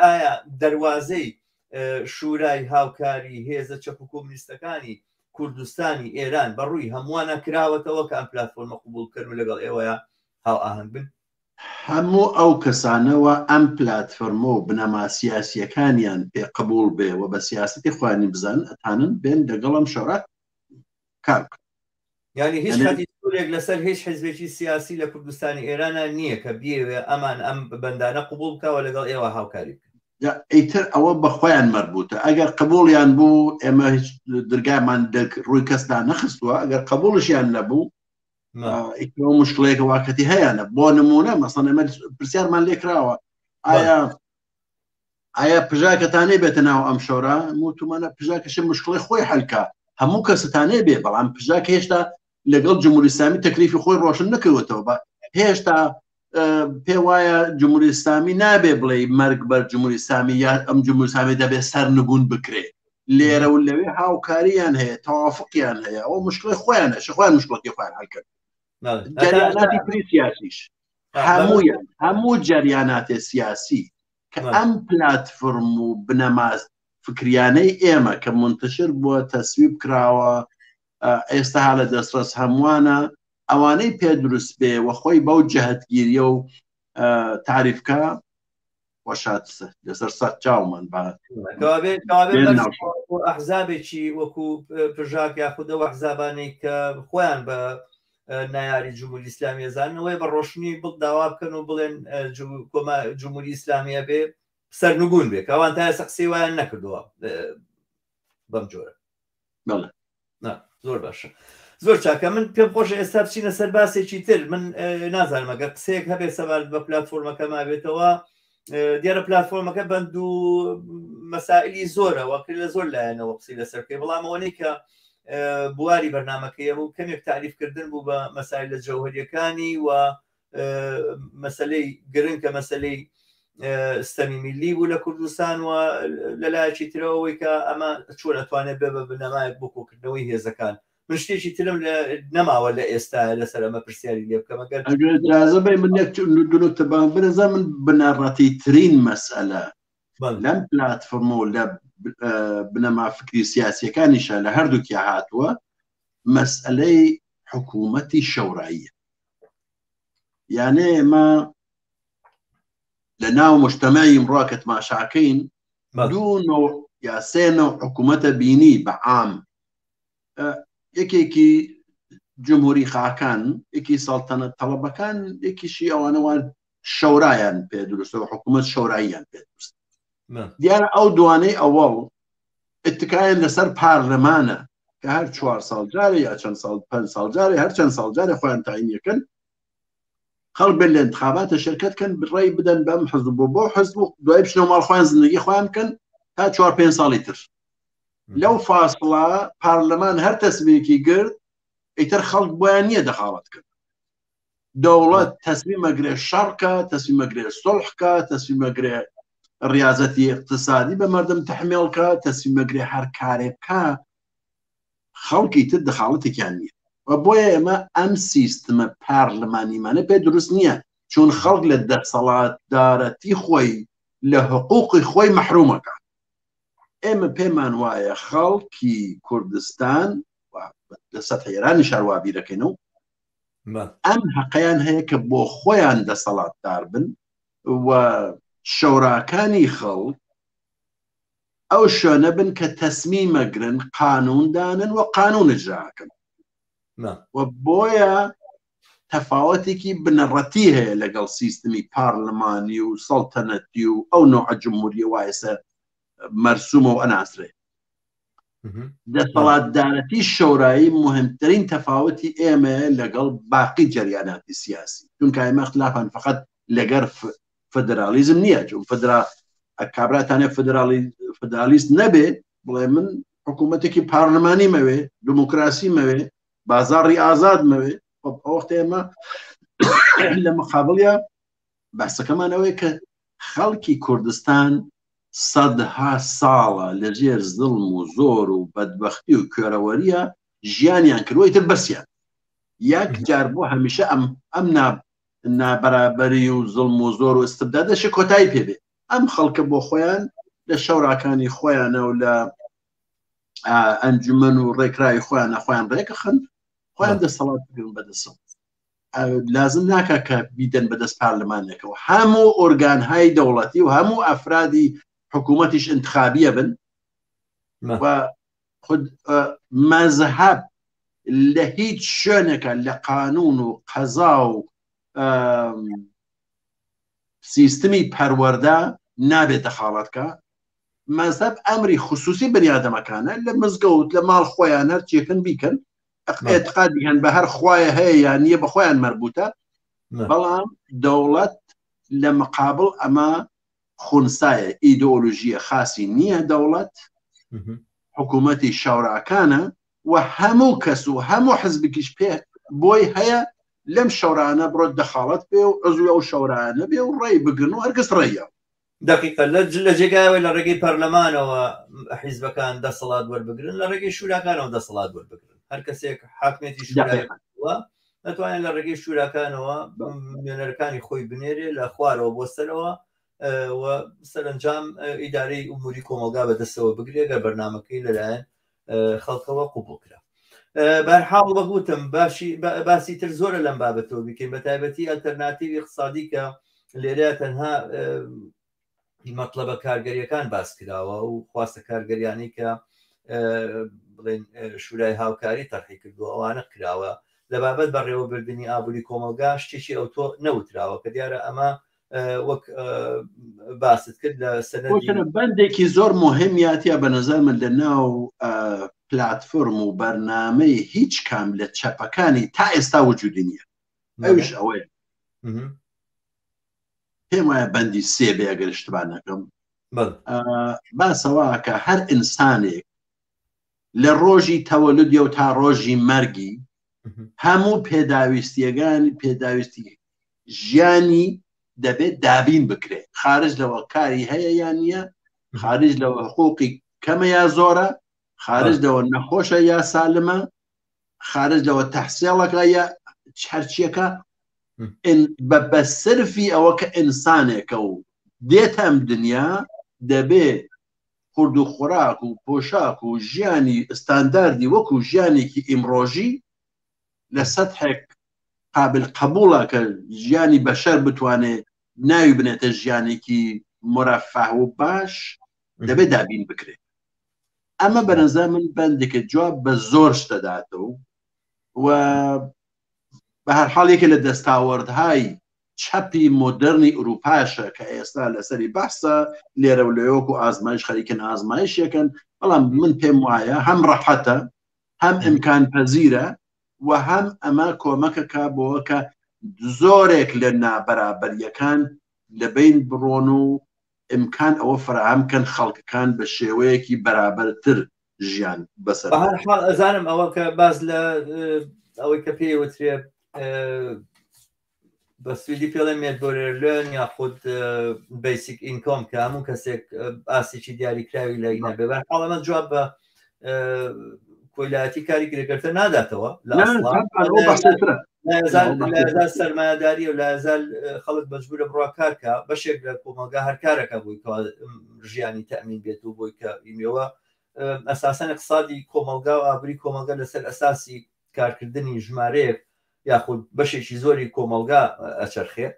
ئایا دەروازەی شورای هاوکاری هێزە چەپ و کۆمنیستەکانی کوردستانی ئێران بە ڕووی هەمووانە کراوەتەوە کە ئەم پلاتفۆرمە قوبول بکەن و لەگەڵ ئێوەیە هاوئاهەنگ بن؟ هەموو ئەو کەسانە وا ئەم پلاتفرمە و بنەما سیاسییەکانیان پێ قبوڵ بێ و بە سیاسەتی خۆیانی بزانن ئەتانن بێن لەگەڵ ئەم شەڕە کار بکەن. یانی هیچ خەتی سوورێک لەسەر هیچ حیزبێکی سیاسی لە کوردستانی ئێرانا نییە کە بیەوێ ئەمان ئەم بەندانە قبوڵ بکا و لەگەڵ ئێوە هاوکاری بکەن. جا ئیتر ئەوە بە خۆیان مەربوتە ئەگەر قبوڵیان بوو ئێمە هیچ درگامان دەک ڕووی کەس دانەخستووە ئەگەر قبوڵشیان نەبوو ئیتر مشکلەیەکە واکەتی هەیەە بۆ نمونە مەسەن ئەمە پرسیارمان لێکراوە ئایا ئایا پژاکەتانێ بێتە ناو ئەم شۆرا موتومانە پژاکەشە مشکڵی خۆی حلکە هەموو کەستانێ بێ بەڵام پژاک هێشتا لەگەڵ جمهوری ئیسلامی تەکلیفی خۆی ڕۆشن نەکردوەتەوە بە هێشتا پێ وایە جمهوری ئیسلامی نابێ بڵێ مەرگ بەر جمهوری ئیسلامی یا ئەم جمهوری ئیسلامی دەبێ سەرنگون بکرێ لێرە و لەوێ هاوکاریان هەیە تەوافقیان هەیە ئەو مشکلی خۆیانە شە خۆیان مشکڵەتی خۆیان هەلکرد جریاناتی تری سیاسیش هەموویان هەموو جریاناتێ سیاسی کە ئەم پلاتفرم و بنەما فکریانەی ئێمە کە منتشر بووە تەسویب کراوە ئێستا ها لە دەستڕەس هەمووانە ئەوانەی پێ دروست بێ و خۆی بەو جەهتگیریە و تاریفکە وەشات لەسەر سەر چاومان با ئەحزابێکی وەکو پژاک یاخود ئەو ئەحزابانەی کە خۆیان بە نایاری جمهوری ئیسلامیە زانەوەی بە ڕۆشنی بڵ داوا بکەن و بڵێن جمهوری ئیسلامیە بێ سەرنگون بێ کەوان تا ئێستا قسەی وایان نەکردووە بەم جۆرە بەڵێ زۆر باشە زۆر چاکە من پێم خۆشە ئێستا بچینە سەر باسێکی تر من نازانم ئەگەر قسەیەک هەبێت سەبارەت بە پلتفۆرمەکە مابێتەوە دیارە پلتفۆرمەکە بەند و مەسائلی زۆرە وەکرد لە زۆر لایەنەوە قسەی لەسەر بکەی بەڵام ئەوەنەی کە بواری بەرنمەکەی بوو کەمێک تعریفکردن بوو بە مەسایل لە جەوهریەکانی و مەسلەی گرنگ کە مەسلەی ستەمی میلی بوو لە کوردستان و لەلایەکی ترەوەی کە ئەمە چۆن ئەتوانێت بێ بە بنەمایەک بۆ کۆکردنەوەی هێزەکان من شتێکی ترم لە نەماوە لە ئێستا لەسەر ئەمە پرسیاری لێ بکەم ئەگەر ئەگەر ئجازە بەی من یەک دو نکتە بام برزا من بنەڕەتی ترین مەسئلە لەم پلاتفۆرم و لە بنەما فکری سیاسیەکانیشە لە هەردووکیا هاتووە مەسئلەی حکوومەتی شەوراییە یانێ ئێمە لە ناو مجتەمەعی ئیمڕۆ کە تماشاکەین دوو نەوع یا سێ نەوع حکوومەتە بینی بە عام یەکێکی جمهوری خاکان یەکی سەڵتەنەت تەڵەبەکان یەکیشی ئەوانەوان شەورایان پێ دروستە و حکوومەت شەوراییان پێ دروست دیارە ئەو دوانەی ئەوەڵ اتکایان لەسەر پارلەمانە کە هەر چوار ساڵ جارێ یا چەند ساڵ پێ ساڵ جارێ هەر چەند ساڵ جارێ خۆیان تاینیەکەن خەڵک بێن لە انتخاباتە شرکت کەن بڕی بدەن بەم حزب بۆ بۆ حزب و دوای بچنەوە ماڵ خۆیان زندگی خۆیان بکەن تا چوار پێ ساڵی تر لەو فاصلە پارلەمان هەر تەسمیەکی گرت ئیتر خەڵک بۆیان نییە دەخاڵەت کرد دەوڵەت تەسمیمەگرێ شەڕکە تەسمیمەگرێ سڵحکە تەسمیمەگرێ. ڕاضەتی اقتصادی بە مردم تحمێڵکە تەسمیمەگرێ هەر کارێ بکە خەڵکی تر دەخاڵەتێکیان نییە و بۆیە ئێمە ئەم سیستمە پارلمانیمانە پێ دروست نییە چون خەڵک لە دەسەڵاتدارەتی خۆی لە حقوقی خۆی مەحرومەکە ئێمە پێمان وایە خەڵکی کوردستان لە سەتح ئێرانی شاروا بیرەکەین و ئەم هەقیان هەیە کە بۆ خۆیان دەسەڵاتدار بن و شەوراکانی خەڵک ئەو شوێنە بن کە تەسمیمەگرن قانون دانن و قانون اجراکەن و بۆیە تەفاوەتێکی بنەڕەتی هەیە لەگەڵ سیستمی پارلمانی و سەڵتەنەتی و ئەو نوعە جمهوریە وایسە مەرسومە و ئەناسرێ دەسەڵاتدارەتی شەورایی مهمترین تەفاوتی ئێمەیە لەگەڵ باقی جەریاناتی سیاسی چونکە ئێمە اختلافان فقط لەگەر فدرالیزم نییە چون فدرا کابراتانێ فدرالی فدرالیست نەبێ بڵێ من حکوومەتێکی پارلمانی مەوێ دموکراسی مەوێ بازاڕی ئازاد مەوێ وەخت ئێمە لە مقابلە باسەکەمان ئەوەیە کە خەڵکی کوردستان سەدها ساڵە لەژێر زڵم و زۆر و بەدبەختی و کوێرەوەریە ژیانیان کردووە ئیتر بەسیان یەک جار بۆ هەمیشە ئەم ئەم نابەرابەری و زڵم و زۆر و استبدادەشی کۆتایی پێبێ ئەم خەڵکە بۆ خۆیان لە شەوراکانی خۆیانە و لە ئەنجومەن و ڕێکراوی خۆیان خۆیان ڕێکخن خۆیان دەسەڵات بگرن بەدەسەوە لازم ناکە کە بیدەن بەدەست پارلمانێکەوە هەموو ئۆرگانهای دەوڵەتی و هەموو ئەفرادی حکوومەتیش انتخابیە بن و خود مەزهب لە هیچ شوێنێکە لە قانون و قەزا و سیستمی پەروەردە نابێت دەخاڵەت کە مەزهەب ئەمری خصوصی بنیادەمەکانە لە مزگەوت لە ماڵ خۆیان هەر چێکن بیکەن اعتقادی هەن بە هەر خوایە هەیە یان نییە بە خۆیان مەربوتە بەڵام دەوڵەت لە مقابل ئەمە خونسایە ئیدۆلۆژیە خاصی نییە دەوڵەت حکوومەتی شەوراکانە و هەموو کەس و هەموو حزبکیش پێ بۆی هەیە لەم شەورانە بڕۆ دەخاڵەت بێ و عزوی ئەو شەورانە بێ و ڕێی بگرن و هەرگز ڕێیە دقیقە لە جێگایەوە لە ڕێگەی پەرلەمانەوە حیزبەکان دەسەڵات وەربگرن لە ڕێگەی شوراکانەوە دەسەڵات وەربگرن هەر کەسێک حاکمێتی شوراوە دەتوانێت لە ڕێگەی شوراکانەوە نوێنەرەکانی خۆی بنێرێ لە خوارەوە بۆ سەرەوە و سەرنجام ئیدارەی ئوموری کۆمەلگا بەدەستەوە بگرێ گەر بەرنمەکەی لەلایەن خەڵکەوە قوبڵ کرا بەرحاڵ وەگوتم باشی باسی تر زۆرە لەم بابەتەوە بکەین بە تایبەتی ئەلتەرناتیوی اقتصادی کە لێرە تەنها مەطلبە کارگەریەکان باس کراوە و خواستە کارگەریانی کە بڵێن شورای هاوکاری تەرحی کردو ئەوانە کراوە لە بابەت بەڕێوەبردننی ئابووری کۆمەلگا شتێکی ئەوتۆ نەوتراوە کە دیارە ئەمە وەک باست کرد لە سەنەدی بەندێکی زۆر مهمیاتە بە نظر من لە ناو پلتفۆرم و بەرنامەی هیچ کام لە چەپەکانی تا ئێستا وجودی نییە ئەوش ئەوەیە پێم وایە بەندی سێ بێ ئەگەر اشتباه نەکەم باسەوە کە هەر ئینسانێک لە ڕۆژی تەوەلودیەوە تا ڕۆژی مەرگی هەموو پێداویستیەکانی پێداویستی ژیانی دەبێت دابین بکرێت خارج لەوە کاری هەیە یان نییە خارج لەوە حقوقی کەمە یا زۆرە خارج لەوە نەخۆشە یا سالمە خارج لەوە تەحسێڵەکە یا هەرچیەکە بە بە سرفی ئەوە کە ئینسانێکە و دێتە ئەم دنیا دەبێ خورد و خۆراک و پۆشاک و ژیانی ستانداردی وەکو ژیانێکی ئیمڕۆژی لە سەتحێک قابل قبوڵە کە ژیانی بەشەر بتوانێ ناوی بنێتە ژیانێکی مورەفەه و باش دەبێت دابین بکرێت ئەمە بەنەزا من بەندێکە جواب بە زۆر شتەداتەوە و بە هەر حاڵ یەکێ لە دەستاوەردهای چەپی مۆدررنی ئوروپاشە کە ئێستا لەسەری بەحسە لێرە و لەوێ وەکو ئازمایش خەریکن ئازمایشێکن بەڵام من پێم وایە هەم ڕەحەتە هەم ئیمکان پەزیرە و هەم ئەمە کۆمەکەکە بۆ کە زۆرێک لە نابەرابەریەکان لەبین بڕۆن و ئیمکان ئەوە فراهەم کەن خەڵکەکان بە شێوەیەکی بەرابەرتر ژیان بەسەر بە هەر حاڵ ئەزانم ئەوە کە باس لە ئەوەی کە پێی وترێ. بە سویدی پێڵێ medborgarlön یاخود basic income کە هەموو کەسێک ئاستێکی دیاریکراوی لە ئینە بێ بەرحاڵ ئەمە جواب بە کۆیلایەتی کاری کرێگرتە ناداتەوە لە سەرمایەداری و لازال خەڵک مەجبورە بڕوا کارکە بەشێک لە کۆمەڵگا هەر کارەکە بووی کە ژیانی تەمین بێت و بۆی کە ئیمەوە ئەساسەن اقتصادی کۆمەڵگا و ئابووری کۆمەڵگە لەسەر ئەساسی کارکردنی ژمارەیەک یاخود بەشێکی زۆری کۆمەڵگا ئەچەرخێ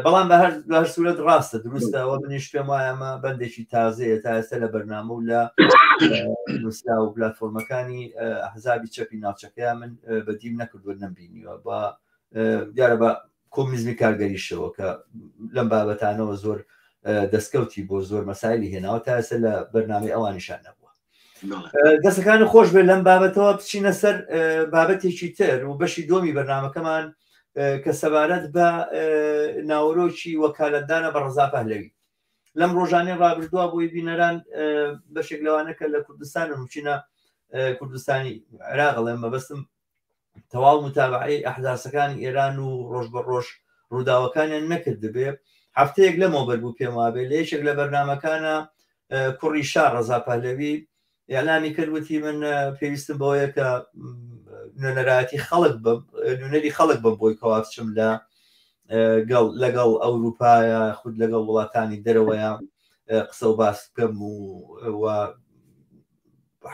بەڵام بە هەر هەر سوورەت ڕاستە دروستە ئەوە منیش پێم وایە ئەمە بەندێکی تازەیە تا ئێستا لە بەرنامە و لە نووسرا و پلاتفۆرمەکانی حزابی چەپی ناوچەکەیان من بەدیم نەکردووە نەمبینیوە بە دیارە بە کۆمیزمی کارگەریشەوە کە لەم بابەتانەوە زۆر دەستکەوتی بۆ زۆر مەسایلی هێناوە تا ئێستا لە بەرنامەی ئەوانیشان نەبووە دەستەکانی خۆش بێت لەم بابەتەوە بچینە سەر بابەتێکی تر و بەشی دۆمی بەرنمەکەمان کە سەبارەت بە ناوەرۆکی وەکالەتدانە بە ڕەزا پەهلەوی لەم ڕۆژانەی ڕابردووە بۆی بینەران بەشێک لەوانە کە لە کوردستان بچینە کوردستانی عێراقڵێن مەبەستم تەواو متابعەی ئەحداسەکانی ئێران و ڕۆژ بە ڕۆژ ڕووداوەکانیان نەکردبێ هەفتەیەک لەمەوبەر بوو پێم وابێ لە یەکێک لە بەرنمەکانە کوڕی شا ڕەزا پەهلەوی ئیعلامی کرد وتی من پێویستم بەوەیە کە نوێنەرایەتی خەڵک بم نوێنەری خەڵک بم بۆی کەوا بچم لە گەڵ لەگەڵ ئەوروپایە خود لەگەڵ وڵاتانی دەرەوەیە قسە و باس بکەم و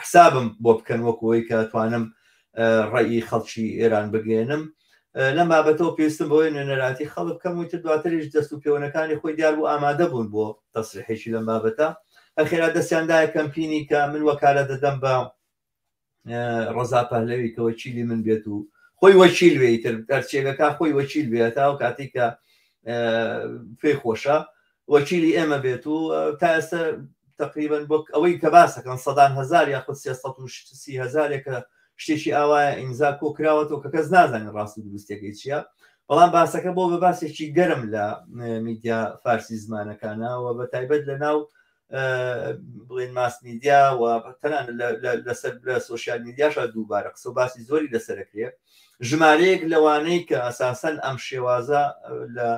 حسابم بۆ بکەن وەکو ئەوەی کە توانم ڕێی خەڵکی ئێران بگەێنم لەم بابەتەوە پێویستم بەوەی نوێنەراتی خەڵک بکەم وتر دواتریش دەست و پێوەنەکانی خۆی دیار بوو ئامادە بوون بۆ تەسریحێکی لەم بابەتە ئەخێرا دەستیاندایە کەمپینی کە من وەکالە دەدەم بە ڕەزا پەهلەوی کە وەکیلی من بێت و خۆی وەکیل بێ ئیتر هەرچێکەکە خۆی وەکیل بێت تا ئەو کاتێک کە پێی خۆشە وەکیلی ئێمە بێت و تا ئێستا تقریبا بۆ ئەوەی کە باسەکەن سەدان هزار یاخود 330 هزارێکە شتێکی ئاوایە ئیمزا کۆ کراوەتەوە کە کەس نازانێت ڕاست و دروستەکەی چییە بەڵام باسەکە بۆ بە باسێکی گەرم لە میدیا فارسی زمانەکانە و بە تایبەت لە ناو بڵێن mass media و تەنانەت لەسەر لە social media شا دووبارە قسە و باسی زۆری لەسەرەکرێ ژمارەیەک لەوانەی کە ئەساسەن ئەم شێوازە لە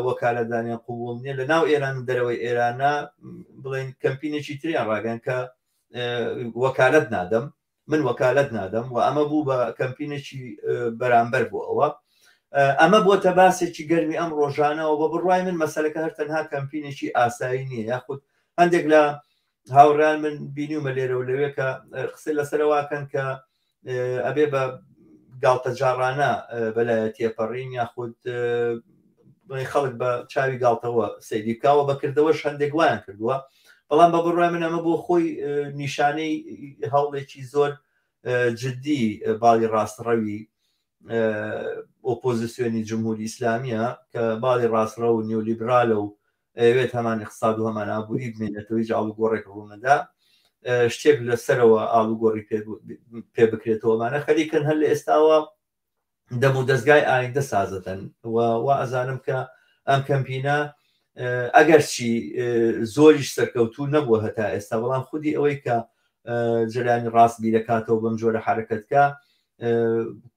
وەکالەدانیان قوبوڵ نییە لە ناو ئێران و دەرەوەی ئێرانە بڵێن کەمپینێکی تریان ڕاگەن کە وەکالەت نادەم من وەکالەت نادەم و ئەمە بوو بە کەمپینێکی بەرامبەر بۆ ئەوە ئەمە بۆتە باسێکی گەرمی ئەم ڕۆژانەوە بە بڕوای من مەسەلەکە هەر تەنها کەمپینێکی ئاسایی نییە یاخود هەندێک لە هاوڕیان من بینیومە لێرە و لەوێ کە قسە لەسەرواکەن کە ئەبێ بە گاڵتەجاڕانە بەلایە تێپەڕین یاخود خەڵک بە چاوی گاڵتەوە سەیری بکەوە بەکردەوەش هەندێک وایان کردووە بەڵام بە بڕای من ئەمە بۆ خۆی نیشانەی هەوڵێکی زۆر جدی باڵی ڕاستڕەوی ئۆپۆزیسیۆنی جمهوری ئیسلامیە کە باڵی ڕاستڕە و نیولیبرالە و ئەیەوێت هەمان اقتصاد و هەمان ئابووری بمێنێتەوە هیچ ئاڵوگۆڕێک ڕوونەدا شتێک لەسەرەوە ئاڵوگۆڕی پێ بکرێتەوە ئەمانە خەریکن هەر لە ئێستاوە دەم و دەستگای ئایندە سازەدەن و وا ئەزانم کە ئەم کەمپینە ئەگەرچی زۆریش سەرکەوتوو نەبووە هەتا ئێستا بەڵام خودی ئەوەی کە جەریانی ڕاست بیرەکاتەوە بەم جۆرە حرەکەتکە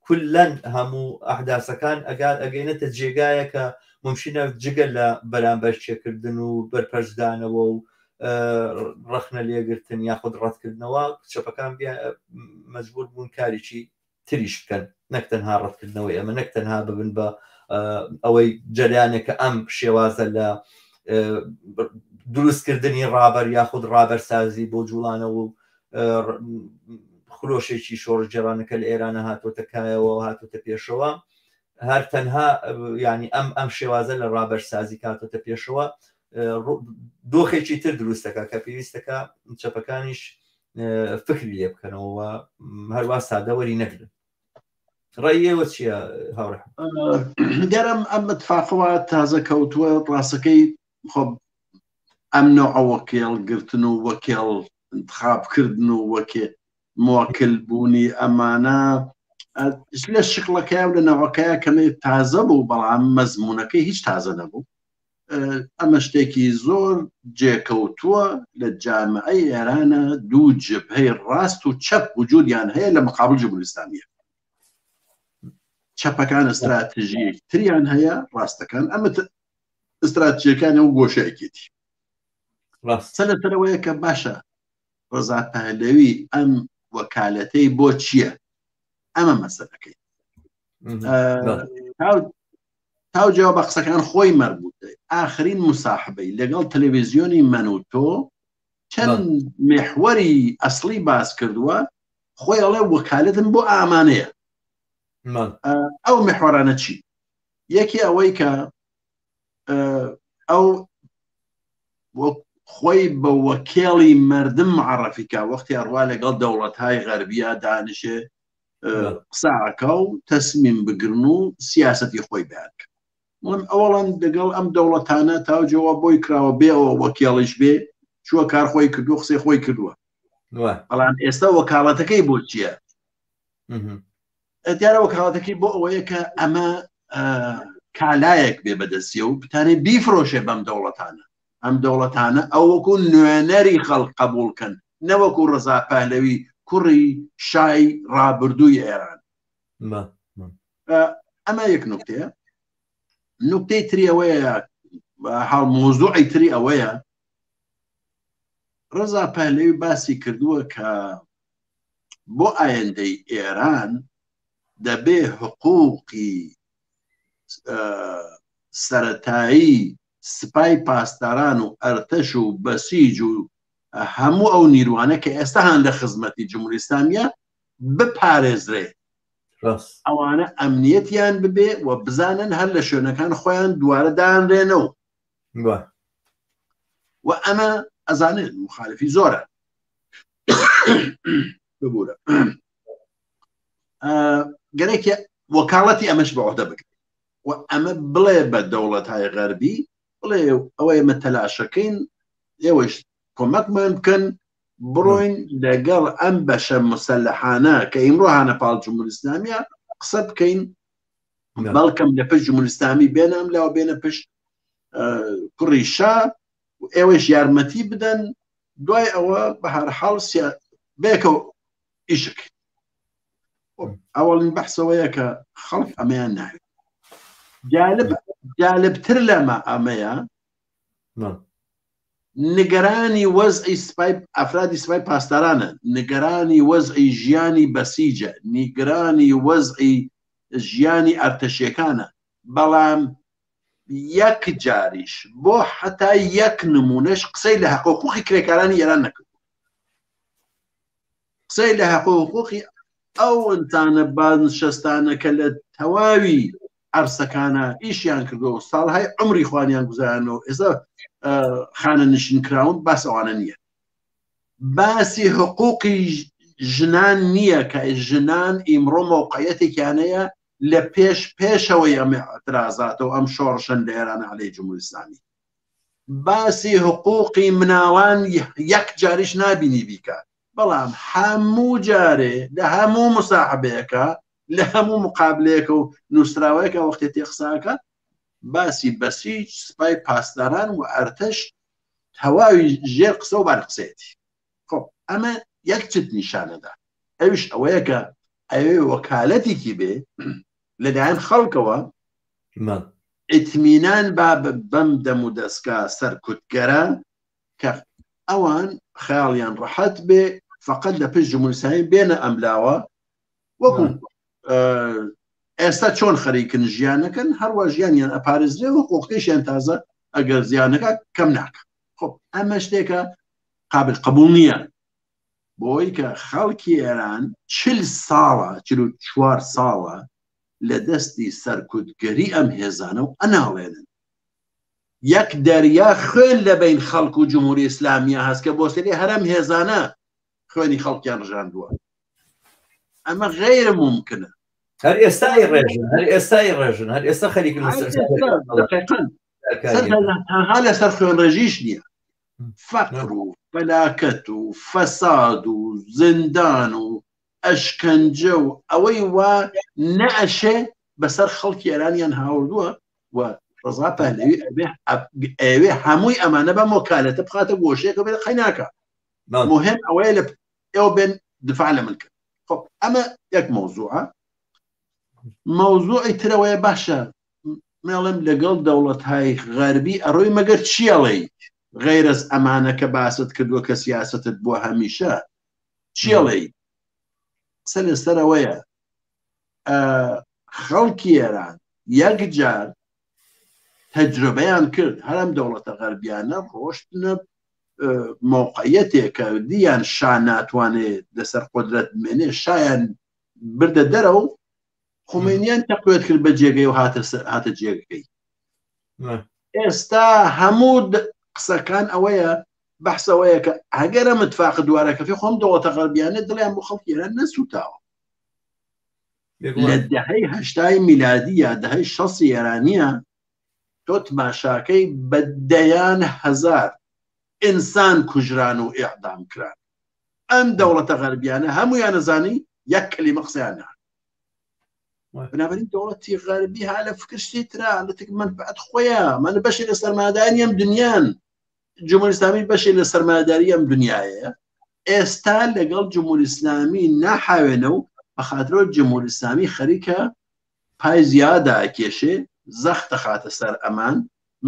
کولەن هەموو ئەحداسەکان ئەگات ئەگەینەتە جێگایە کە ممشینە جگە لە بەرامبەر چێکردن و بەرپەرچدانەوە و ڕەخنە لێگرتن یاخود ڕەتکردنەوە چەپەکان مەجبور بوون کارێکی تریش بکەن نەک تەنها ڕەتکردنەوەی ئەمە نەک تەنها ببن بە ئەوەی جەریانێک کە ئەم شێوازە لە دروستکردنی ڕابەر یاخود ڕابەرسازی بۆ جوڵانەوە و خرۆشێکی شۆڕشگێڕانەکە لە ئێرانە هاتۆتە کایەوە و هاتۆتە پێشەوە هەر تەنها ینی ئەم ئەم شێوازە لە ڕابەرسازی کاتۆتە پێشەوە دۆخێکی تر دروستەکە کە پێویستەکە چەپەکانیش فکری لێ بکەنەوە هەروە سادەوەری نەگرن ڕێی ئێوە چییە هاوڕێ دیارم ئەم اتفاقەوە تازە کەوتووە ڕاستەکەی خۆ ئەم نەوعە وەکێڵ گرتن و وەکێڵ انتخاب کردن و وەکێ مۆکل بوونی ئەمانە لە شکڵەکەی و لە ناوەکەی کەمێ تازە بوو بەڵام مەزمونونەکەی هیچ تازە نەبوو ئەمە شتێکی زۆر جێکەوتووە لە جامعەی ئێرانە دوو جبهەی ڕاست و چەپ وجودیان هەیە لە مقابل جمهوری ئیسلامیە. چەپەکان ئستراتژیەک تریان هەیە ڕاستەکان ئەمە ئستراتژیەکان ئەو گۆشەیەکێتی ڕاستە لەسەرەوەیە کە باشە ڕەزا پەهلەوی ئەم وەکالەتەی بۆ چییە؟ ئەمە مەسەلەکەی تاو جواب بە قسەکان خۆی مەربوتە ئاخرین مساحبەی لەگەڵ تەلەڤیزیۆنی من و تۆ چەند محوەری ئەسڵی باس کردووە خۆی ئەڵێ وەکالەتم بۆ ئامانەیە ئەو محوەرانە چی یەکی ئەوەی کە ئەو خۆی بە وەکێڵی مردم معرفیکە وەختی ئەڕوا لەگەڵ دەوڵەتهای غەربیا دانیشێ قساکە و تەسمیم بگرن و سیاستی خۆی بەیان کە من ئەوەڵەن لەگەڵ ئەم دەوڵەتانە تاوجەوە بۆی کراوە بێ ئەوە وەکێڵیش بێ چووە کار خۆی کردو قسەی خۆی کردووە بەڵام ئێستا وەکاڵەتەکەی بۆ چییە؟ دیارە وەکاڵەتەکەی بۆ ئەوەیە کە ئەمە کالایەک بێ بەدەستیە و بتانێ بیفرۆشێ بەم دەوڵەتانە ئەم دەوڵەتانە ئەو وەکو نوێنەری خەڵک قبولکەن نەوەکو ڕەزا پەهلەوی کوڕی شای ڕابردووی ئێران ئەمە یەک نوکتەیە نوکتەی تری ئەوەیە حاڵ مۆزوعی تری ئەوەیە ڕەزا پەهلەوی باسی کردووە کە بۆ ئایندەی ئێران دەبێ حقوقی سەتایی سپای پاسداران و ئەرتەش و بەسیج و هەموو ئەو نیروانە کە ئێستا هەن لە خزمەتی جمهوری ئیسلامیە بپارێزرێ ئەوانە ئەمنیەتیان ببێ و بزانن هەر لە شوێنەکان خۆیان دووارە دانرێنەوە و ئەمە ئەزانێت مخالفی زۆرە ببوورە گەرەکە وەکاڵەتی ئەمەش بە عهدە بکرێت و ئەمە بڵێ بە دەوڵەتهای غەربی بڵێ ئەوە ئێمە تەلاشەکەین ئێوەش کۆمەکمان بکەن بڕۆین لەگەڵ ئەم بەشە مسەلحانە کە ئیمڕۆ هانە پاڵ جمهوری ئیسلامیە قسە بکەین بەڵکەم لە پشت جمهوری ئیسلامی بێنە ئەم لاوە بێنە پشت کوڕی شا ئێوەش یارمەتی بدەن دوای ئەوە بە هەر حاڵ بێکەوە ئیشک ئەوەڵین بەحسەوەیە کە خەڵک ئەمەیان ناوێت جالب جالبتر لەمە ئەمەیە نگەرانی وەزعی سپای ئەفرادی سپای پاسدارانە نگەرانی وەزعی ژیانی بەسیجە نیگرانی وەزعی ژیانی ئەرتەشیەکانە بەڵام یەک جاریش بۆ حتا یەک نمونەش قسەی لە حەق حقوقی کرێکارانی ئێران نەکرد قسەی لە حەق حقوقی ئەو ئینسانە بازنشەستانە کە لە تەواوی عەرسەکانە ئیشیان کردو ساڵهای عمری خوانیان گوزارانەوە ئێستا خانە نشین کراون باس ئەوانە نییە باسی حقوقی ژنان نییە کە ژنان ئیمڕۆ مەوقعیەتێکیانەیە لە پێش پێشەوەی ئەم اعترازاتەوە ئەم شۆڕشن لە ئێران عەلەی جمهوری ئیسلامی باسی حقوقی مناڵان یەک جاریش نابینی بیکە بەڵام هەموو جارێ لە هەموو مساحبەیەکە لە هەموو مقابلەیەکە و نووسراوەیەکە وەختێ تێخساکە باسی بەسیج سپای پاسداران و ئەرتەش تەواوی ژێر قسە و بار قسەیەتی خۆ ئەمە یەک چت نیشانەدا ئەویش ئەوەیە کە ئەوێ وەکالەتێکی بێ لەلایەن خەڵکەوە ئیتمینان با بەم دەم و دەستگا سەرکوتگەرە کە ئەوان خەیاڵیان ڕەحەت بێ فقط لە پشت جمهوری ئیسلامی بێنە ئەملاوە وەکو ئێستا چۆن خەریکن ژیانەکەن هەروە ژیانیان ئەپارێزرێ و حقوقیشیان تازە ئەگەر زیانەکە کەم ناکە خب ئەمە شتێکە قابل قبول نییە بۆی کە خەڵکی ئێران چل ساڵە 44 ساڵە لە دەستی سەرکوتگەری ئەم هێزانە و ئەناڵێنن یەک دەریا خوێن لە بین خەڵک و جمهوری ئیسلامیە هەست کە بۆ سەری هەرم هێزانە خوێنی خەڵکیان ڕژاندووە ئەمە غیر ممکنە هەر ئێستای ڕێژن هەر ئێستای ڕێژن هەر ئێستا خەریکن تەنها لەسەر خوێن ڕێژیش نییە فەقر و فەلاکەت و فەساد و زیندان و ئەشکەنجە و ئەوەی وا نەئەشێ بەسەر خەڵکی ئێرانیان هاوردووە و ڕەزا پەهلەوی ئەوێ هەمووی ئەمانە بە مۆکالەتە بخاتە گۆشەیەکە بێت قەیناکە مهم ئەوەیە لە ئێوە بێن دفاع لە من کرد خب ئەمە یەک مەوزوعە. مەوزوعی ترەوەیە باشە مێڵم لەگەڵ دەوڵەتهای غەربی ئەڕۆی مەگەر چیەڵێیت غەیرەز ئەمانە کە باست کردووە کە سیاستت بووە هەمیشە چیەڵێیت قسە لەسەرەوەیە خەڵکی ئێران یەکجار تەجربەیان کرد هەرم دەوڵەتە غەربیانە ڕۆشتنە مەوقعیەتێک کە دیان شا ناتوانێت لەسەر قدرەت بمێنێ شایان بردە دەرەوە خومینیان تەقوێت کرد بە جێگەی و هاتە هاتە جێگەکەی ئێستا هەموو قسەکان ئەوەیە بەحسەوەیە کە ئەگەرە متفاق دوارەکەفی خۆم دەوڵەتە غەربیانە دڵیان بۆ خەڵکی ئێران نەسووتاوە لە دەهەی هەشتای میلادی یا دەهەی شەستی ئێرانیە تۆ تماشاکەی بە دەیان هەزار ئینسان کوژران و ئیعدام کران ئەم دەوڵەتە غەربیانە هەمویانە زانی یەک کەلیمە قسەیان ناکرد بنابراین دەوڵەتی غەربی ها لە فکر شتی ترا لە تک منفعەت خۆیان مانە بەشێ لە سەرمایەداری ئەم دنیان جمهوری ئیسلامی بەشێ لە سەرمایەداری ئەم دنیاەیە ئێستا لەگەڵ جمهوری ئیسلامی ناحاوێنە و بەخاترەوە جمهوری ئیسلامی خەریکە پای زیادا کێشێ زەختە خاتە سەر ئەمان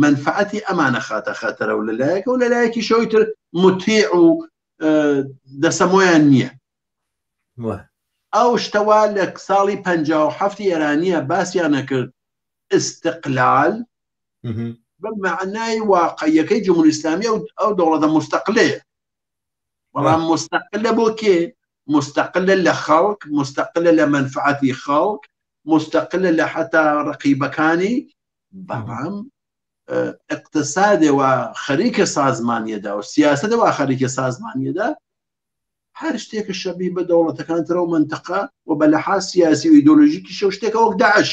منفعەتی ئەمانە خاتە خەتەرە و لەلایەکە و لەلایەکی شەوی تر متیع و دەسەمۆیان نییە ئەو شتەوا لە ساڵی 57 ئێرانیە باسییان نەکرد استقلال بە معنای واقعیەکەی جمهوری ئیسلامی ئەو دەوڵەتە مستەقلەیە بەڵام مستەقلە بۆ کێ مستەقلە لە خەڵک مستەقلە لە مەنفعەتی خەڵک مستەقلە لە حتا ڕقیبەکانی بەڵام اقتصادێ وا خەریکە سازمانیەدا و سیاسەتە وا خەریکە سازمانیەدا هەر شتێکە شەبی بە دەوڵەتەکان ترە و منتەقە و بە لەحاز سیاسی و ئیدۆلۆژیکی شەو شتێکە وەک داعش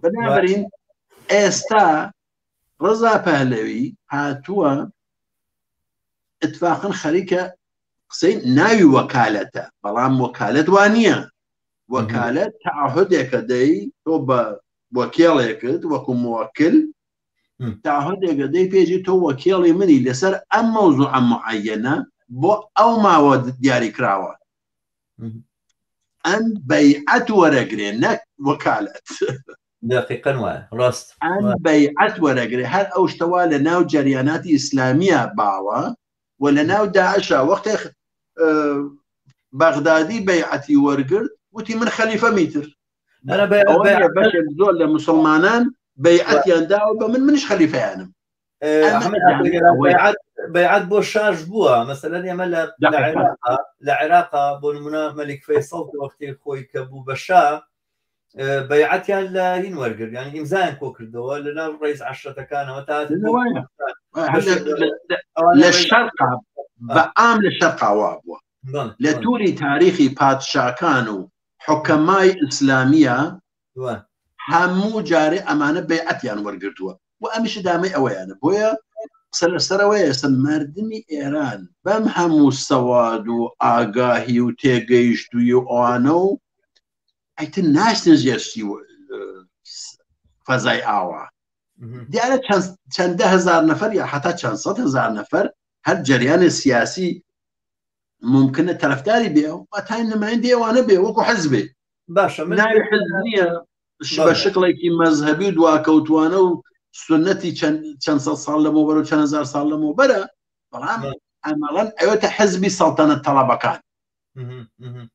بنابرین ئێستا ڕزا پەهلەوی هاتووە اتفاقن خەریکە قسەی ناوی وەکالەتە بەڵام وەکالەت وا نییە وەکالەت تعهدێکە دەی تۆ بە وەکێڵێکت وەکو موەکل تعهدێکە دەی پێجی تۆ وەکێڵی منی لەسەر ئەم مەوزوعە معەنە بۆ ئەو ماوە دیاری کراوە ئەم بەیعەت وەرەگرێ نەک وەکالەت دقیقا وایە ڕاست ئەم بەیعەت وەرەگرێ هەر ئەو شتەوا لە ناو جەریاناتی ئیسلامیە باوە و لە ناو داعشە وەختێ بەغدادی بەیعەتی وەرگرت وتی من خەلیفە میتر بەشێک زۆر لە مسلمانان بەیعەتیان داوە بە من منیش خەلیفەیانم بەیعەت بۆ شاش بووە مەسەلەن ئێمە لە عێراقا بۆ نمونە مەلیک فەیسەڵ وەختی خۆی کە بوو بە شا بەیعەتیان لە هین وەرگرت یانی ئیمزایان کۆ کردەوە لە ناو ڕئیس عەشرەتەکانەوە تا لە شەرقا بە عام لە شەرقا وا بووە لە توری تاریخی پادشاکان و حکەمای ئیسلامیە هەموو جارێ ئەمانە بەیعەتیان وەرگرتووە و ئەمیش دامەی ئەوەیانە بۆیە قسە لەسەرەوەی ئێستا مردمی ئێران بەم هەموو سەواد و ئاگاهی و تێگەیشتووی و ئەوانە و ئەیتر ناچنە ژێرشتی فەزای ئاوا دیارە چەندە هزار نەفەر یا حتا چەند سەد هزار نەفەر هەر جریان سیاسی ممکنە تەرەفداری بێ واتای نمایندی ئەوانە بێ وەکو حزبێ باشە من ناوی حزب نییە بە شکڵێکی مەزهەبی و دواکەوتوانە و سنەتی چەند سەد ساڵ لەمەوبەر و چەند هزار ساڵ لەمەوبەرە بەڵام ئەمەڵەن ئەوێتە حزبی سەڵتەنەت تەڵەبەکان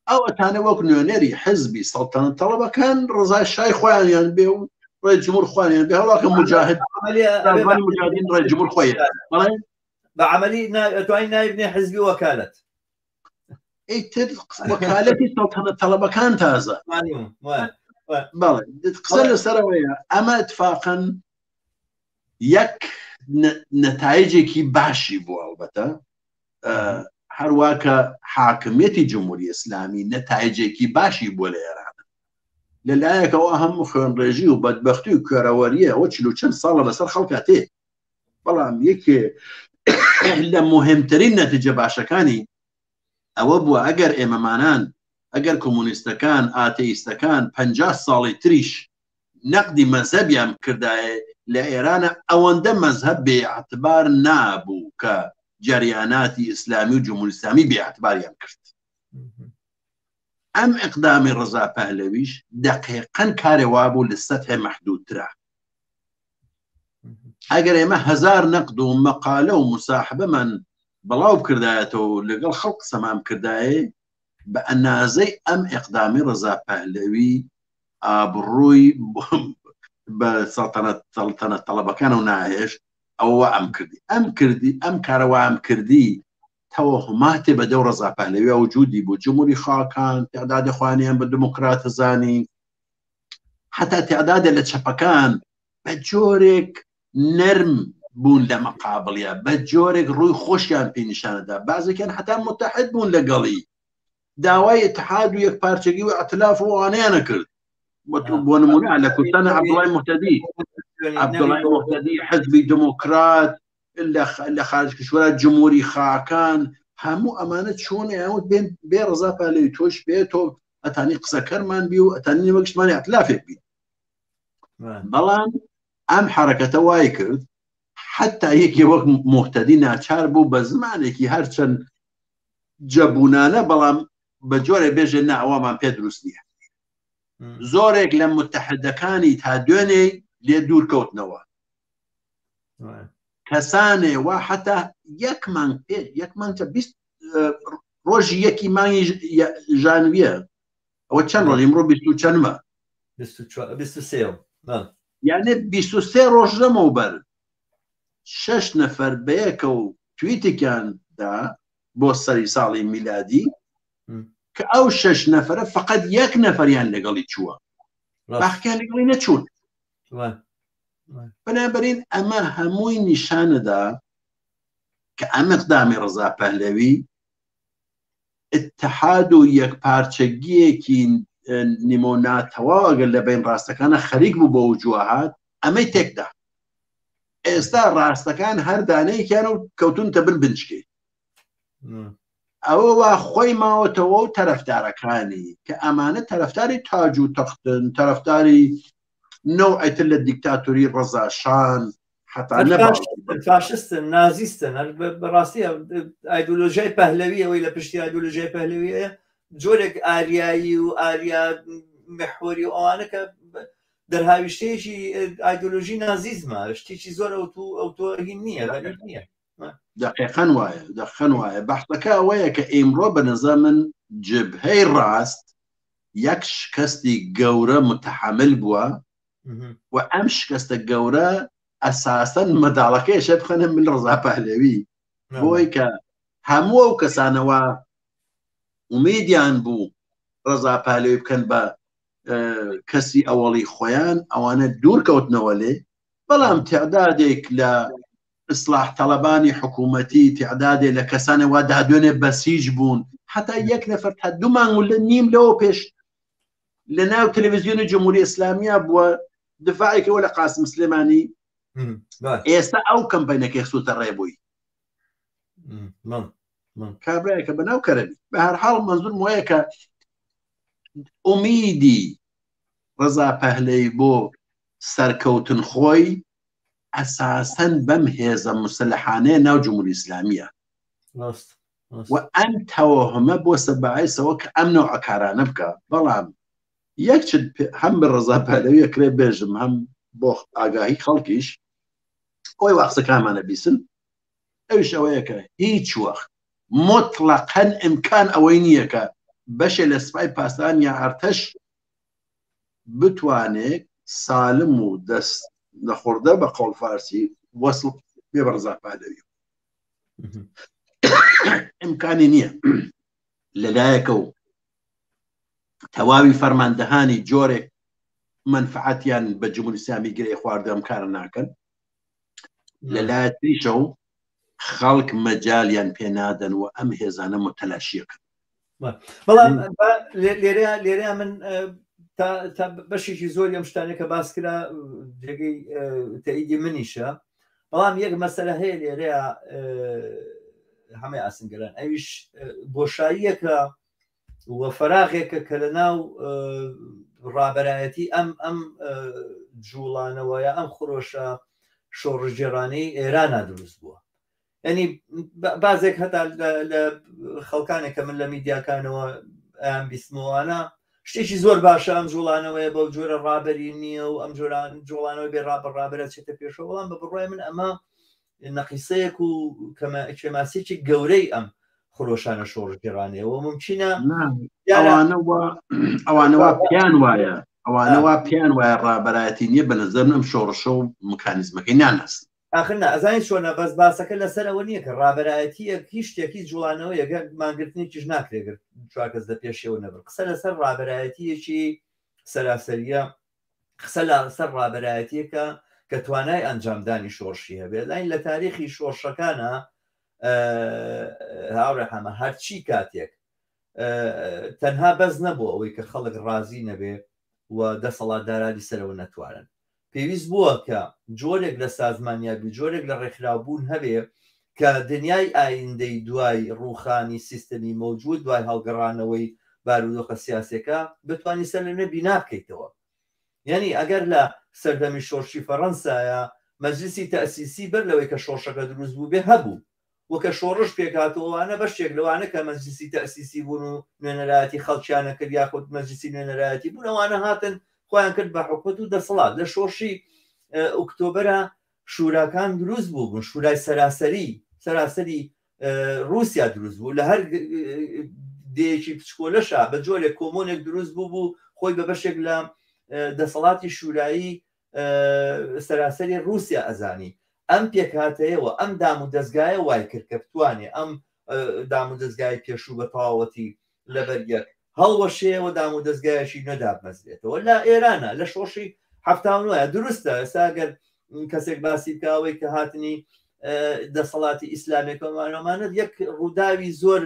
ئەو ئەتانە وەک نوێنەری حزبی سەڵتەنەت تەڵەبەکان ڕزای شای خۆیانیان بێ و ڕێ جمهور خۆیان بێ هەڵاکە مجاهد مجاهدین ڕێ جمهور خۆی بەڵێ بە عملی توانین ناوی حزبی وەکالەت ئیتر وەکالەتی سەڵتەنەت تەڵەبەکان تازە بەڵێ قسە لەسەرەوەیە ئەمە اتفاقەن یەک نەتایجێکی باشی بوو ئەڵبەتە هەروە کە حاکمیەتی جمهوری ئیسلامی نەتایجێکی باشی بووە لە ئێران لەلایەکەوە هەم خوێنڕێژی و بەدبەختی و کوێرەوەریە ئەوە چل و چەند ساڵە بەسەر خەڵکا تێ بەڵام یەکێ لە مهمترین نەتیجە باشەکانی ئەوە بووە ئەگەر ئێمەمانان ئەگەر کۆمۆنیستەکان ئاتەیستەکان پ ساڵی تریش نەقدی مەزهەبیان بکردایە لە ئێرانە ئەوەندە مەزهەب بێ اعتبار نابوو کە جەریاناتی ئیسلامی و جمهوری ئیسلامی بێ اعتباریان کرد. ئەم ئیقدامی ڕەزا پەهلەویش دەقیقەن کارێ وابوو لە سەتحێ مەحدودترا. ئەگەر ئێمە هەزار نەقد و مەقالە و مساحبەمان بەڵاو بکردایەتەوە و لەگەڵ خەڵک قسەمان بکردایێ بە ئەنازەی ئەم ئیقدامی ڕەزا پەهلەوی ئابڕووی بە سەڵتەنەت سەڵتەنەت تەڵەبەکانەوە ناهێشت ئەوە وا ئەم کردی ئەم کردی ئەم کارە وا ئەم کردی تەوەهوماتێ بە دەو ڕەزا پەهلەوی وجودی بوو جمهوری خاکان تعداد خوانیان بە دموکرات زانی حتا تعدادە لە چەپەکان بە جۆرێک نەرم بوون لە مەقابڵە بە جۆرێک ڕووی خۆشیان پێ نیشانەدا بازێکیان حتا متحد بوون لەگەڵی داوای اتحاد و یەک پارچەگی و ئەتلاف و ئەوانەیانە کرد بۆ نمونە لە کوردستان عەبدوڵای مهتەدی عەبدوڵای مهتەدی حزبی دموکرات لە خارج کشوەرە جمهوری خاکان هەموو ئەمانە چۆن ئەوت بێن بێ ڕزا پالەوی تۆش بێ تۆ ئەتانی قسەکەرمان بی و ئەتانی نێوەگشتمانی ئەتلافێک بی بەڵام ئەم حرەکەتە وای کرد حتا یەکێ وەک مهتەدی ناچار بوو بە زمانێکی هەرچەند جەبوونانە بەڵام بە جۆرێ بێژێ نا ئەوەمان پێ دروست نییە زۆرێک لە متحدەکانی تا دوێنێ لێ دوور کەوتنەوە کەسانێ وا حتا یەک مانگ پێ یەک مانگ چە 20 ڕۆژی یەکی مانگی ژانویە ئەوە چەند ڕۆژ ئیمڕۆ 20 و چەندمە 23 یانێ 23 ڕۆژ لەمەوبەر شەش نەفەر بەیەکە و تویتێکیان دا بۆ سەری ساڵی میلادی کە ئەو شەش نەفرە فقط یەک نەفریان لەگەڵی چووە باخیان لەگەڵی نەچوون بەنابەرین ئەمە هەمووی نیشانەدا کە ئەم اقدامی ڕزا پەهلەوی اتحاد و یەکپارچەگیەکی نیمۆ ناتەواو ئەگەر لە بین ڕاستەکانە خەریک بوو بۆ وجوهات ئەمەی تێکدا ئێستا ڕاستەکان هەر دانەیەکیان و کەوتونتە بن بنچکەی ئەوە وا خۆی ماوەتەوە و تەرەفدارەکانی کە ئەمانە تەرەفداری تاج و تەختن تەرەفداری نەوعێتر لە دیکتاتۆری ڕەزاشان حتا فاشستن نازیستن بەڕاستی ئایدۆلۆژیای پەهلەوی ئەوەی لە پشتی ئایدۆلۆژیای پەهلەویە جۆرێک ئاریایی و ئاریا محوەری و ئەوانە کە دەرهاویشتەیەکی ئایدۆلۆژی نازیزمە شتێکی زۆر ئەو تو ئەو تۆ هین نییە غەریب نییە دقیقا وایە دەخەن وایە بەحسەکە ئەوەیە کە ئیمڕۆ بە نظر من جبهەی ڕاست یەک شکستی گەورە متحمل بووە و ئەم شکستە گەورە ئەساسەن مەداڵەکەیشە بخەنە مل ڕەزا پەهلەوی بۆی کە هەموو ئەو کەسانەوە ئومیدیان بوو ڕەزا پەهلەوی بکەن بە کەسی ئەوەڵی خۆیان ئەوانە دوور کەوتنەوە لێ بەڵام تعدادێک لە ئیسلاح تەڵەبانی حکوومەتی تعدادێ لە کەسانە وا دادوێنێ بەسیج بوون حتا یەک نەفەر تا دوو مانگ و لە نیم لەوە پێش لە ناو تەلەڤزیۆنی جمهوری ئیسلامیە بووە دفاعێکەوە لە قاسم سلێمانی ئێستا ئەو کەمپینەکەی خسوتە ڕێ بووی کابراایەکە بە ناو کەرەمی بە هەر حاڵ منزور وایە کە ئومیدی ڕەزا پەهلەی بۆ سەرکەوتن خۆی ئەساسەن بەم هێزە مسلحانەیە ناو جمهوری ئیسلامیە و ئەم تەوەهمە بۆ سەبایسەوە کە ئەم نەوعە کارانە بکە بەڵام یەک چت هەم بە ڕەزا پەهلەوی ئەکرێ بێژم هەم بۆ ئاگاهی خەڵکیش ئەوەی وا قسەکانمانە بیسن ئەویش ئەوەیە کە هیچ وەخت مطلقاً ئیمکان ئەوەی نییە کە بەشێ لە سپای پاسداران یا ئەرتەش بتوانێت سالم و دەست نەخوردە بە قەوڵ فارسی وەسڵ بێ بە ڕەزا پەهلەوی ئیمکانی نییە لەلایەکە و تەواوی فەرماندەهانی جۆرێک منفعەتیان بە جمهوری ئیسلامی گرێ خواردە ئەم کارە ناکەن لەلایە تریشە و خەڵک مەجالیان پێ نادەن و ئەم هێزانە متەلاشیەکەن بەڵام لێرە لێرە من تا بەشێکی زۆری ئەم شتانە کە باس کرا جێگەی تەئیدی منیشە بەڵام یەک مەسەلە هەیە لێرەیە هەمە ئاسنگەران ئەویش بۆشاییەکە و فەراغێکە کە لە ناو ڕابەرایەتی ئەم ئەم جوڵانەوە یا ئەم خرۆشە شۆڕشگێڕانەی ئێرانە دروست بووە ینی بازێک هەتا لە خەڵکانێک کە من لە میدیاکانەوە ئەیان بیستمەوانە شتێکی زۆر باشە ئەم جوڵانەوەیە بەو جۆرە ڕابەری نییە و ئەم جۆران جوڵانەوە بێ ڕابەر ڕابەرە چێتە پێشەوە بەڵام بە بڕوای من ئەمە نەقیسەیەک و کێماسێکی گەورەی ئەم خرۆشانە شۆڕشگێڕانەیەوە ممکنە ئەوانەوە پێیان وایە ئەوانەوە پێیان وایە ڕابەرایەتی نییە بە نظر ئەم شۆڕشە و مکانیزمەکەی ناناس ئاخر نا ئەزانی چۆنە بەس باسەکە لەسەر ئەوە نییە کە ڕابەرایەتیەک هیچ شتێک هیچ جوڵانەوەیەک مانگرتنێکیش ناکرێت گەر چوار کەس لە پێشەوە نەبن قسە لەسەر ڕابەرایەتیەکی سەراسەریە قسە لەسەر ڕابەرایەتیەکە کە توانای ئەنجامدانی شۆڕشی هەبێت لاین لە تاریخی شۆڕشەکانە هاوڕێ حەمە هەرچی کاتێک تەنها بەس نەبوو ئەوەی کە خەڵک ڕازی نەبێ و دەسەڵاتدارانی سەرەوە نەتوانن. پێویست بووە کە جۆرێک لە سازمانیابی و جۆرێک لە ڕێکخراوبوون هەبێ کە دنیای ئایندەی دوای ڕووخانی سیستەمی مەوجود، دوای هەڵگەڕانەوەی بارودۆخە سیاسیەکە بتوانی سەر لە نوێ بینا بکەیتەوە. یانی ئەگەر لە سەردەمی شۆڕشی فەڕەنسایا مەجلیسی تەئسیسی بەر لەوەی کە شۆڕشەکە دروست بووبێ هەبوو، و کە شۆڕش پێکهات و ئەوانە بەشێک لەوانە کە مەجلیسی تەئسیسی بوون و نوێنەرایەتی خەڵکیان ئەکرد یاخود مەجلیسی نوێنەرایەتی بوون ئەوانە هاتن خۆیان کرد بە حکومەت و دەسەڵات لە شۆڕشی ئۆکتۆبەرا شوراکان دروست بوو بوون شورای سەراسەری سەراسەری رووسیا دروست بوو لە هەر دێیەکی پچکۆلەشا بە جۆرێک کۆمۆنێک دروست بوو بوو خۆی بە بەشێک لە دەسەڵاتی شورایی سەراسەری ڕووسیا ئەزانی. ئەم پێکهاتەیە و ئەم دام و دەزگایە وای کرد کە بتوانێ ئەم دام و دەزگای پێشوو بە تەواوەتی لەبەر یەک هەڵوەشێ و دام و دەزگایەکی نوێ دابمەزرێتەوە. لە ئێرانە لە شۆڕشی 79 دروستە ئێستا گەر کەسێک باسی بکە ئەوەی کە هاتنی دەسەڵاتی ئیسلامێکەمانەمانە یەک ڕووداوی زۆر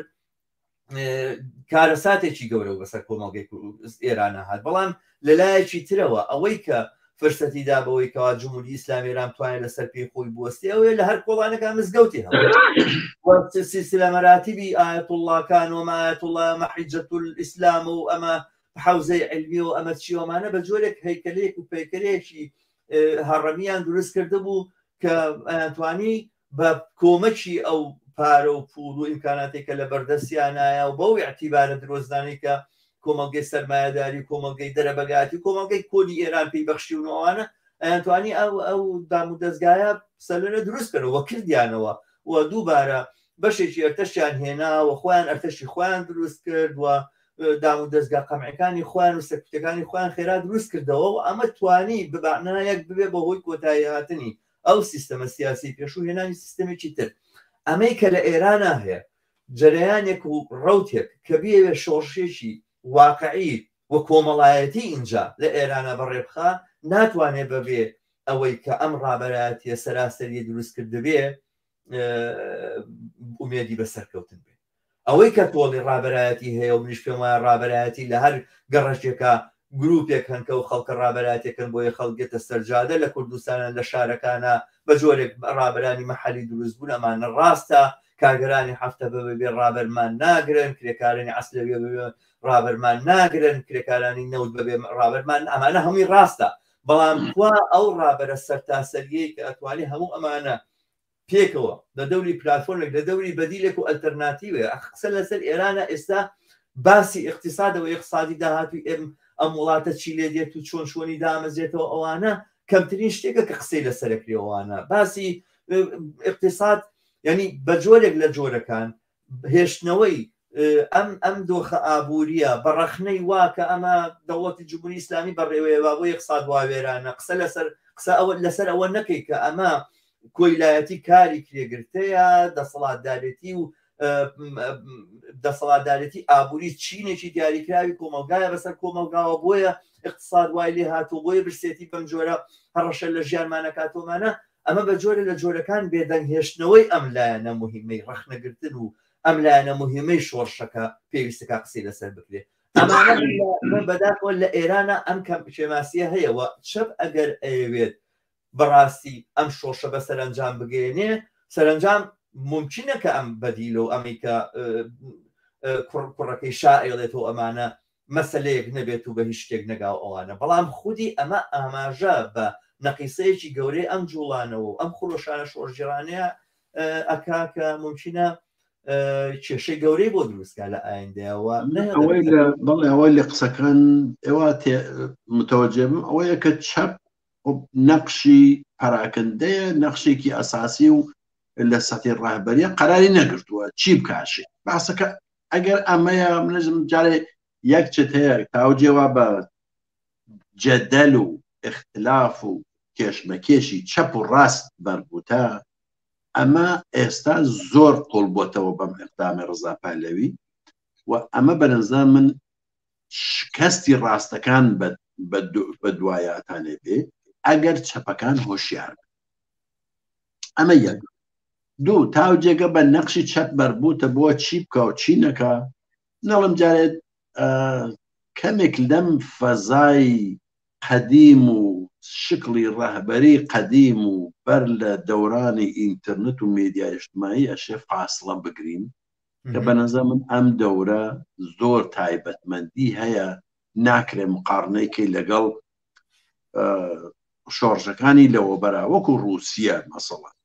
کارەساتێکی گەورە بەسەر کۆمەڵگەی ئێرانە هات بەڵام لەلایەکی ترەوە ئەوەی کە فرسەتی دا بەوەی کەوا جمهوری ئیسلامی ئێران توانێت لەسەر پێی خۆی بوەستێ ئەوەیە لە هەر کۆڵانەکە مزگەوتی هەبوو سلسلە مەراتبی ئایەتوڵڵاکان و ئایەتوڵڵا مەحیجەت الئیسلام و ئەمە حەوزەی علمی و ئەمە چیۆمانە بە جۆرێک هەیکەلێک و پەیکەرێکی هەڕەمیان دروست کردبوو کە ئەیانتوانی بە کۆمەکی ئەو پارە و پووڵ و ئیمکاناتێک کە لە بەردەستیانایە و بەو ئیعتیبارە درۆزنانەی کە کۆمەڵگەی سەرمایەداری و کۆمەڵگەی دەرەبەگایەتی و کۆمەڵگەی کۆنی ئێران پێی بەخشیون و ئەوانە ئەیانتوانی ئەو ئەو دام و دەزگایە سەرلەنوێ دروست کەنەوە و کردیانەوە و دووبارە بەشێکی ئەرتەشیان هێنا و خۆیان ئەرتەشی خۆیان دروست کرد و دام و دەزگا قەمعەکانی خۆیان و سەرکوتەکانی خۆیان خێرا دروست کردەوە و ئەمە توانی ببعنایەک ببێ بە هۆی کۆتایی هاتنی ئەو سیستەمە سیاسی پێشوو هێنانی سیستەمێکی تر. ئەمەی کە لە ئێرانا هەیە جەرەیانێک و ڕەوتێک کە بیەوێ شۆڕشێکی واقعی و کۆمەڵایەتی ئینجا لە ئێرانا بەڕێ بخا ناتوانێ بەبێ ئەوەی کە ئەم ڕابەرایەتیە سەراسەریە دروست کردبێ ئومێدی بە سەرکەوتن بێ. ئەوەی کە تۆڵی ڕابەرایەتی هەیە و منیش پێم وایە ڕابەرایەتی لە هەر گەڕەکێکا گروپێک هەن کە و خەڵکە ڕابەراتێکن بۆیە خەڵک دێتە سەرجادە لە کوردستانە لە شارەکانە بە جۆرێک ڕابەرانی مەحەلی دروست بوون ئەمانە ڕاستە کارگەرانی هەفتە بە بەبێ ڕابەرمان ناگرن کرێکارانی عەسلەویە بەبێ ڕابەرمان ناگرن کرێکارانی نەوت بەبێ ڕابەرمان ئەمانە هەمووی ڕاستە بەڵام کوا ئەو ڕابەرە سەرتاسەریەی کە ئەتوانێ هەموو ئەمانە پێکەوە لە دەوری پلاتفۆرمێک لە دەوری بەدیلێک و ئەلتەرناتیوێ قسە لەسەر ئێرانە ئێستا باسی ئیقتیسادەوە ئیقتیسادی داهاتووی ئێم ئەم وڵاتە چی لێ دێت و چۆن چۆنی دامەزرێتەوە ئەوانە کەمترین شتێکە کە قسەی لەسەرەکرێ ئەوانە باسی ئیقتیساد یعنی بە جۆرێک لە جۆرەکان هێشتنەوەی ئەم ئەم دۆخە ئابووریە بە ڕەخنەی وا کە ئەمە دەوڵەتی جمهوری ئیسلامی بەڕێوەیە با بۆ یەکساد وا وێرانە قسە لەسەر قسە ئەوە لەسەر ئەوە نەکەی کە ئەمە کۆیلایەتی کاری کرێگرتەیە دەسەڵاتدارێتی و دەسەڵاتدارێتی ئابووری چینێکی دیاریکراوی کۆمەڵگایە بەسەر کۆمەڵگاوە بۆیە اقتصاد وای لێ هاتوو بۆیە برسێتی بەم جۆرە هەڕەشە لە ژیانمانەکاتۆمانە ئەمە بە جۆرێ لە جۆرەکان بێدەنگ هێشتنەوەی ئەم لایەنە موهیمەی ڕەخنەگرتن و ئەم لایەنە موهیمەی شۆڕشەکە پێویستەکا قسەی لەسەر بکرێ. ئەمانە من بەداخەوە لە ئێرانە ئەم کەم کێماسیە هەیە و چەپ ئەگەر ئەیەوێت بەڕاستی ئەم شۆڕشە بە سەرەنجام بگەیەنێ سەرەنجام مومکینە کە ئەم بەدیلە و ئەمەی کە کوڕ کوڕەکەی شا ئەیڵێتەوە ئەمانە مەسەلەیەک نەبێت و بە هیچ شتێک نەگا و ئەوانە، بەڵام خودی ئەمە ئاماژە بە نەقیسەیەکی گەورەی ئەم جوڵانەوە و ئەم خرۆشانە شۆڕشگێڕانەیە ئەکا کە مومکینە. کێشەی گەورەی بۆ دروستکە لە ئایندەوە. ئەوەی لە بەڵێ ئەوەی لە قسەکان ئێوە متەوەجێ بم ئەوەیە کە چەپ نەقشی پەراکەندەیە، نەقشێکی ئەساسی و لە سەتی ڕەهبەریە قەراری نەگرتووە چی بکاشێ. باسەکە ئەگەر ئەمەیە منزم جارێ یەک چت هەیە تاوجێوا بە جەدەل و ئختلاف و کێشمەکێشی چەپ و ڕاست بەربوتە، ئەمە ئێستا زۆر قوڵ بۆتەوە بەم ئقدامی ڕزا پەهلەوی و ئەمە بەنەزا من شکستی ڕاستەکان بە دوایاتانێ بێ ئەگەر چەپەکان هۆشیار بن. ئەمە یەک. دوو، تاو جێگە بە نەقشی چەپ مەربوتە بۆ چی بکا و چی نەکا، نەڵم جارێ کەمێک لەم فەزای قەدیم و شکڵی ڕەهبەری قەدیم و بەر لە دەورانی ئینترنت و مێدیای ئیجتماعی ئەشێ فاسڵە بگرین کە بە نەزەر من ئەم دەورە زۆر تایبەتمەندی هەیە ناکرێ مقارنەی کەی لەگەڵ شۆڕشەکانی لەوەبەرا وەکو ڕووسیە مەسەڵەن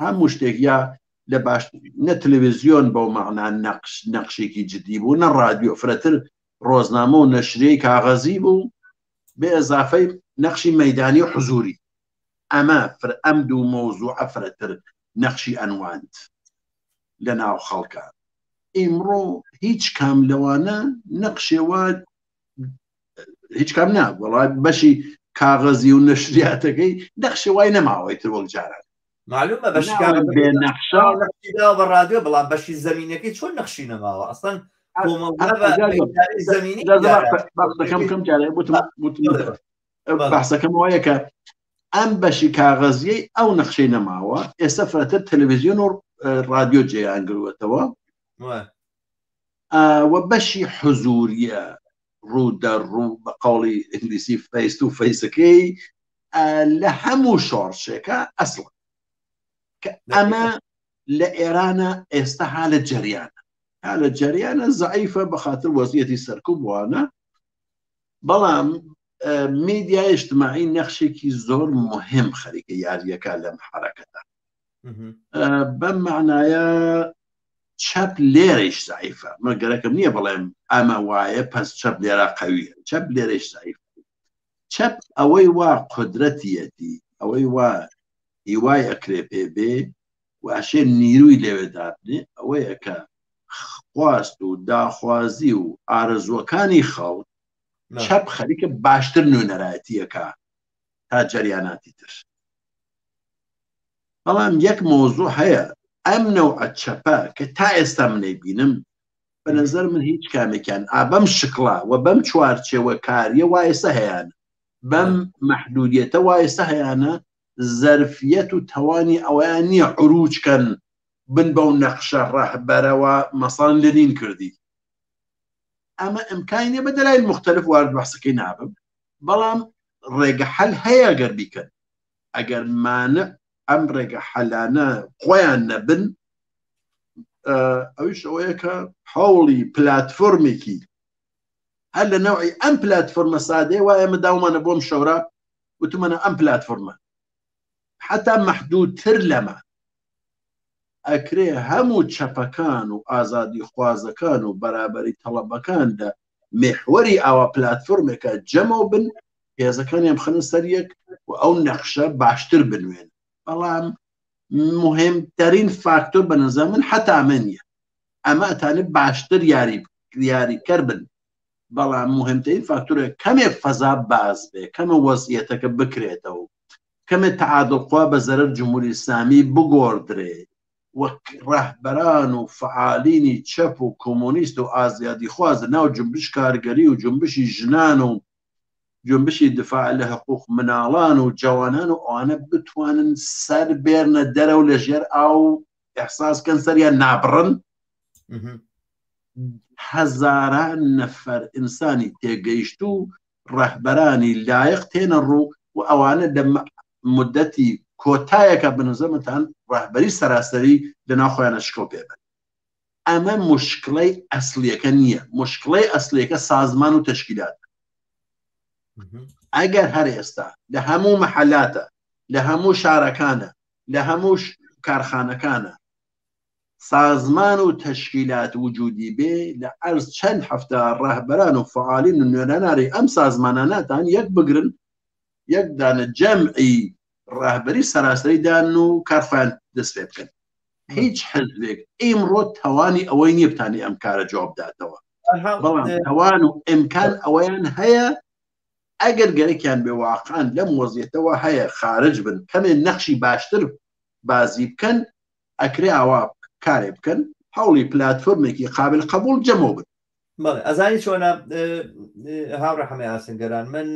هەموو شتێک یا لە باش نە تلویزیۆن بەو مەعنا نەقش نەقشێکی جدی بوو نە ڕادیۆ فرەتر ڕۆزنامە و نەشریەی کاغەزی بوو بێ ئەزافەی نەقشی مەدانی و حزوری ئەمە فر ئەم دوو مەوزوعە فرەتر نەقشی ئەنواند لە ناو خەڵکە ئیمڕۆ هیچ کام لەوانە نەقشێوە هیچ کام نا وڵات بەشی کاغەزی و نەشریاتەکەی نەخشی وای نەماوەی تر وەک جاران معلومە بەشی بێ نەخشە بە ڕادیۆ بەڵام بەشی زمینەکەی چۆن نەخشی نەماوە ئەسڵەن زمینی کەم جارێ باسەکەم وایە کە ئەم بەشی کاغەزیەی ئەو نەخشەی نەماوە ئێستا فرەتر تەلەڤزیۆن و ڕادیۆ جێیان گروەتەوە و بەشی حزوریە ڕوو دەڕوو بە قەوڵی ئینگلیسی فەیس تو فەیسەکەی لە هەموو شۆڕشێکە ئەسڵە کە ئەمە لە ئێرانە ئێستا ها لە جەریانە ها لە جەریانە زعیفە بە خاطر وەزیەتی سەرکوب وانە بەڵام میدیای اجتماعی نەخشێکی زۆر مهم خەریکە یاریەکە لەم حرەکەتە بەم معنایە چەپ لێرەیش زعیفە من گەرەکەم نییە بڵێم ئەمە وایە پەس چەپ لێرە قەویە چەپ لێرەیش زعیفە چەپ ئەوەی وا قدرەتیەتی ئەوەی وا هیوای ئەکرێ پێ بێ و ئەشێ نیروی لەوێ دابنێ ئەوەیە کە خواست و داخوازی و ئارەزووەکانی خەڵک چەپ خەریکە باشتر نوێنەرایەتیەکە تا جەریاناتی تر بەڵام یەک مۆزوع هەیە ئەم نەوعە چەپە کە تا ئێستا منەی بینم بە نظر من هیچ کامێکیان ئا بەم شکڵە و بەم چوارچێوە کاریە وا ئێستا هەیانە بەم مەحدودیەتە وا ئێستا هەیانە زەرفیەت و تەوانی ئەوەیان نییە عروج کەن بن بەو نەخشە ڕەهبەرەوە مەسەڵەن لنین کردی ئەمە ئیمکانی نییە بە دەلایل مختلف وارد بەحسەکەی نابم بەڵام ڕێگە حەل هەیە گەر بیکەن ئەگەر مانع ئەم ڕێگە حەلانە خۆیان نەبن ئەویش ئەوەیە کە هەوڵی پلتفۆرمێکی هەر لە نەوعی ئەم پلتفۆرمە سادەیە وایە ئێمە داومانە بۆم شەورا وتمانە ئەم پلتفۆرمە حتا مەحدودتر لەمە ئەکرێ هەموو چەپەکان و ئازادی خوازەکان و بەرابەری تەڵەبەکان لە مێحوەری ئاوا پلتفۆرمێکە جەمەوە بن هێزەکانیان بخەنە سەر یەک و ئەو نەخشە باشتر بنوێن بەڵام مهمترین فاکتۆر بە نظر من حتا ئەمە نییە ئەمە ئەتانێت باشتر یاری یاریکەر بن بەڵام مهمترین فاکتۆرە کەمێ فەزا باز بێ کەمە وەزیەتەکە بکرێتەوە کەمێ تعادل قوا بە زەرەر جمهوری ئیسلامی بگۆڕدرێ وەک ڕەهبەران و فعالینی چەپ و کۆمۆنیست و ئازادیخواز ناو جنبش کارگەری و جنبشی ژنان و جونبشی دفاع لە حقوق مناڵان و جەوانان و ئەوانە بتوانن سەر بێرنە دەرەوە لە ژێر ئاو ئەحساس کەن سەریان نابڕن هەزاران نەفەر ئینسانی تێگەیشت و ڕەهبەرانی لایق تێنە ڕوو و ئەوانە لە مدەتی کۆتایەکە بنزەمتان ڕەهبەری سەراسەری لە ناو خۆیانە شکڵ پێ بن ئەمە مشکلەی ئەسلیەکە نییە مشکلەی ئەسلیەکە سازمان و تەشکیلات ئەگەر هەر ئێستا لە هەموو مەحەلاتە لە هەموو شارەکانە لە هەموو کارخانەکانە. سازمان و تەشکیلات وجودی بێ لە عەرز چەند هەفتە ڕەهبەران و فەعالین و نوێنەرانی ئەم سازمانانە تان یەک بگرن یەک دانە جەمعی ڕەهبەری سەراسەری دان و کار خۆیان دەست پێ بکەن هیچ حزبێک ئیمڕۆ تەوانی ئەوەی نییە بتانی ئەم کارە جواب داتەوە بەڵام تەوان و ئیمکان ئەوەیان هەیە ئەگەر گەرەکیان بێ واقعا لەم وەزیەتەوە هەیە خارج بن کەمێ نەخشی باشتر بازی بکەن ئەکرێ ئاوا کارێ بکەن هەوڵی پلاتفۆرمێکی قابل قبول جەمەوە بن. بەڵێ ئەزانی چۆنە هاوڕێ حەمەی ئاسنگەران من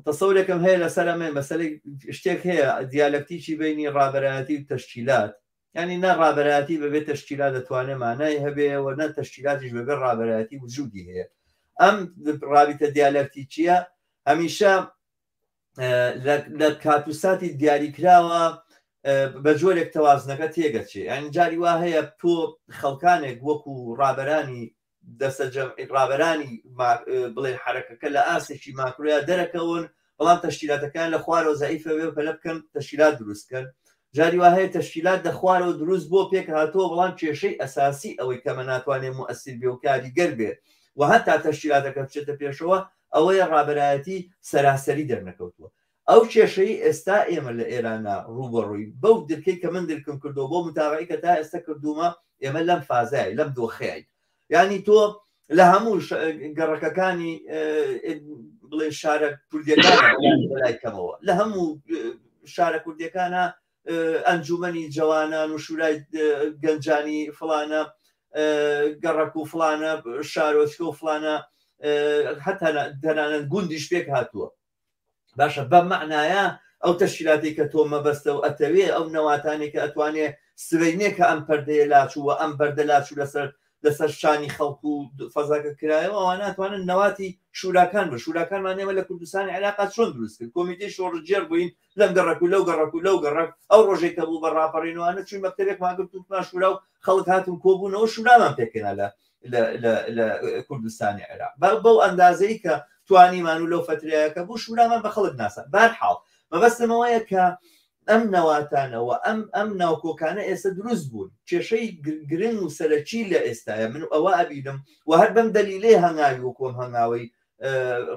تەسەورێکم هەیە لەسەر ئەمە مەسەلەی شتێک هەیە دیالەکتیکی بینی ڕابەرایەتی و تەشکیلات ینی نە ڕابەرایەتی بەبێ تەشکیلات دەتوانێت مانای هەبێ و نە تەشکیلاتیش بەبێ ڕابەرایەتی وجودی هەیە ئەم ڕابیتە دیالەکتیکیە هەمیشە لە کات و ساتی دیاریکراوە بە جۆرێک تەوازنەکە تێگەچێ یان جاری وا هەیە تۆ خەڵکانێک وەکو ڕابەرانی دەسە جەمعی ڕابەرانی بڵێن حرەکەکە لە ئاستێکی ماکرۆیا دەرەکەون بەڵام تەشکیلاتەکان لە خوارەوە زەعیفە بێ پەلە بکەن تەشکیلات دروست کەن جاری وا هەیە تەشکیلات لە خوارەوە دروست بۆ پێک هاتووە بەڵام کێشەی ئەساسی ئەوەی کەمە ناتوانێت موئەسیر بێ و کاریگەر بێ و هەتا تەشکیلاتەکە بچێتە پێشەوە ئەوەیە ڕابەرایەتی سەراسەری دەرنەکەوتووە. ئەو کێشەی ئێستا ئێمە لە ئێرانا ڕووبەڕووین، بەو درکەی کە من درکم کردووە، بەو متابەعەی کە تا ئێستا کردوومە، ئێمە لەم فازەیاین، لەم دۆخەیاین. یانی تۆ لە هەموو گەڕەکەکانی بڵێن شارە کوردیەکان بەلای کەمەوە، لە هەموو شارە کوردیەکانە ئەنجومەنی جەوانان و شورای گەنجانی فڵانە گەڕەک و فڵانە شارۆچکە و فڵانە هەتا تەنانەت گوندیش پێک هاتووە باشە بەم مەعنایە ئەو تەشکیلاتی کە تۆ مەبەستە و ئەتەوێ ئەو نەواتانێک کە ئەتوانێ سبەینێ کە ئەم پەردەیە لاچوو و ئەم بەردە لاچوو لەسەر لەسەر شانی خەڵک و فەزاکە کرایەوە ئەوانە ئەتوانن نەواتی شوراکان بن شوراکانمان ئێمە لە کوردستانی عێراقا چۆن دروست کرد کۆمیتەی شۆڕشگێڕ بووین لەم گەڕەک و لەو گەڕەک و لەو گەڕەک ئەو ڕۆژێک کە بوو بە ڕاپەڕینوانە چوین مەکتەبێکمان گرت وتمان شورا و خەڵک هاتن کۆبوونەوە شورامان پێکهێنا لە لە کوردستانی عێراق بەو ئەندازەی کە توانیمان و لەو فترەیەکە بوو شورامان بە خەڵک ناسا بارحاڵ مەبەستمەوەیە کە ئەم نەواتانەوە ئەم ئەم ناوکۆکانە ئێستا دروست بوون کێشەی گرنگ و سەرەکی لە ئێستاە من ئەوە ئەبینم و هەر بەم دەلیلەی هەنگاوی وەکۆم هەنگاوی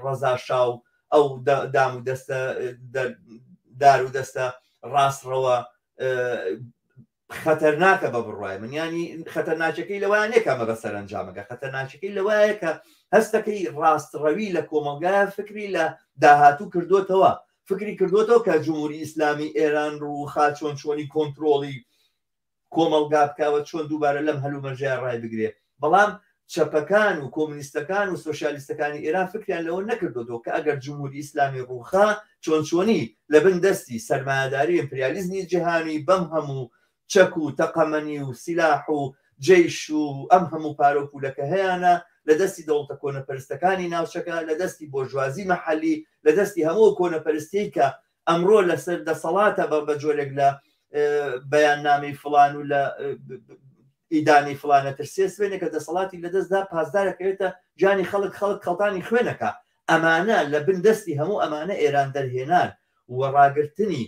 ڕەزا شا و ئەو دام و دەستە دار و دەستە ڕاستڕەوە خەتەرناکە بە بڕوای من ینی خەتەرناچەکەی لەوە نییە کە مەبە سەرەنجامەکە خەتەرناچەکەی لەوایە کە هەستەکەی ڕاستڕەوی لە کۆمەڵگای فکری لە داهاتوو کردوتەوە فکری کردوتەوە کە جمهوری ئیسلامی ئێران ڕووخا چۆن چۆنی کۆنتترۆڵی کۆمەڵگا بکا و چۆن دووبارە لەم هەلومەرجەیا ڕایبگرێ، بەڵام چەپەکان و کۆمونیستەکان و سۆسیالیستەکانی ئێران فکریان لەوە نەکردۆتەوە کە ئەگەر جمهوری ئیسلامی ڕووخا چۆن چۆنی لە بن دەستی سەرمایەداری ئیمپریالیزمی جیهانی بەم هەموو چەک و تەقەمەنی و سیلاح و جەیش و ئەم هەموو پارە و پولە کە هەیانە لە دەستی دەوڵتە کۆنەپەرستەکانی ناوچەکە لە دەستی بۆرژوازی مەحەلی لە دەستی هەموو ئەو کۆنەپەرستیەی کە ئەمڕۆ لەسەر دەسەڵاتە بە بە جۆرێک لە بەیاننامەی فڵان و لە ئیدانەی فڵانە ترسێ سوێنێ کە دەسەڵاتی لەدەستدا پاسدارەکەوێتە گیانی خەڵک خەڵک خەڵتانی خوێنەکە ئەمانە لە بن دەستی هەموو ئەمانە ئێران دەرهێنان و ڕاگرتنی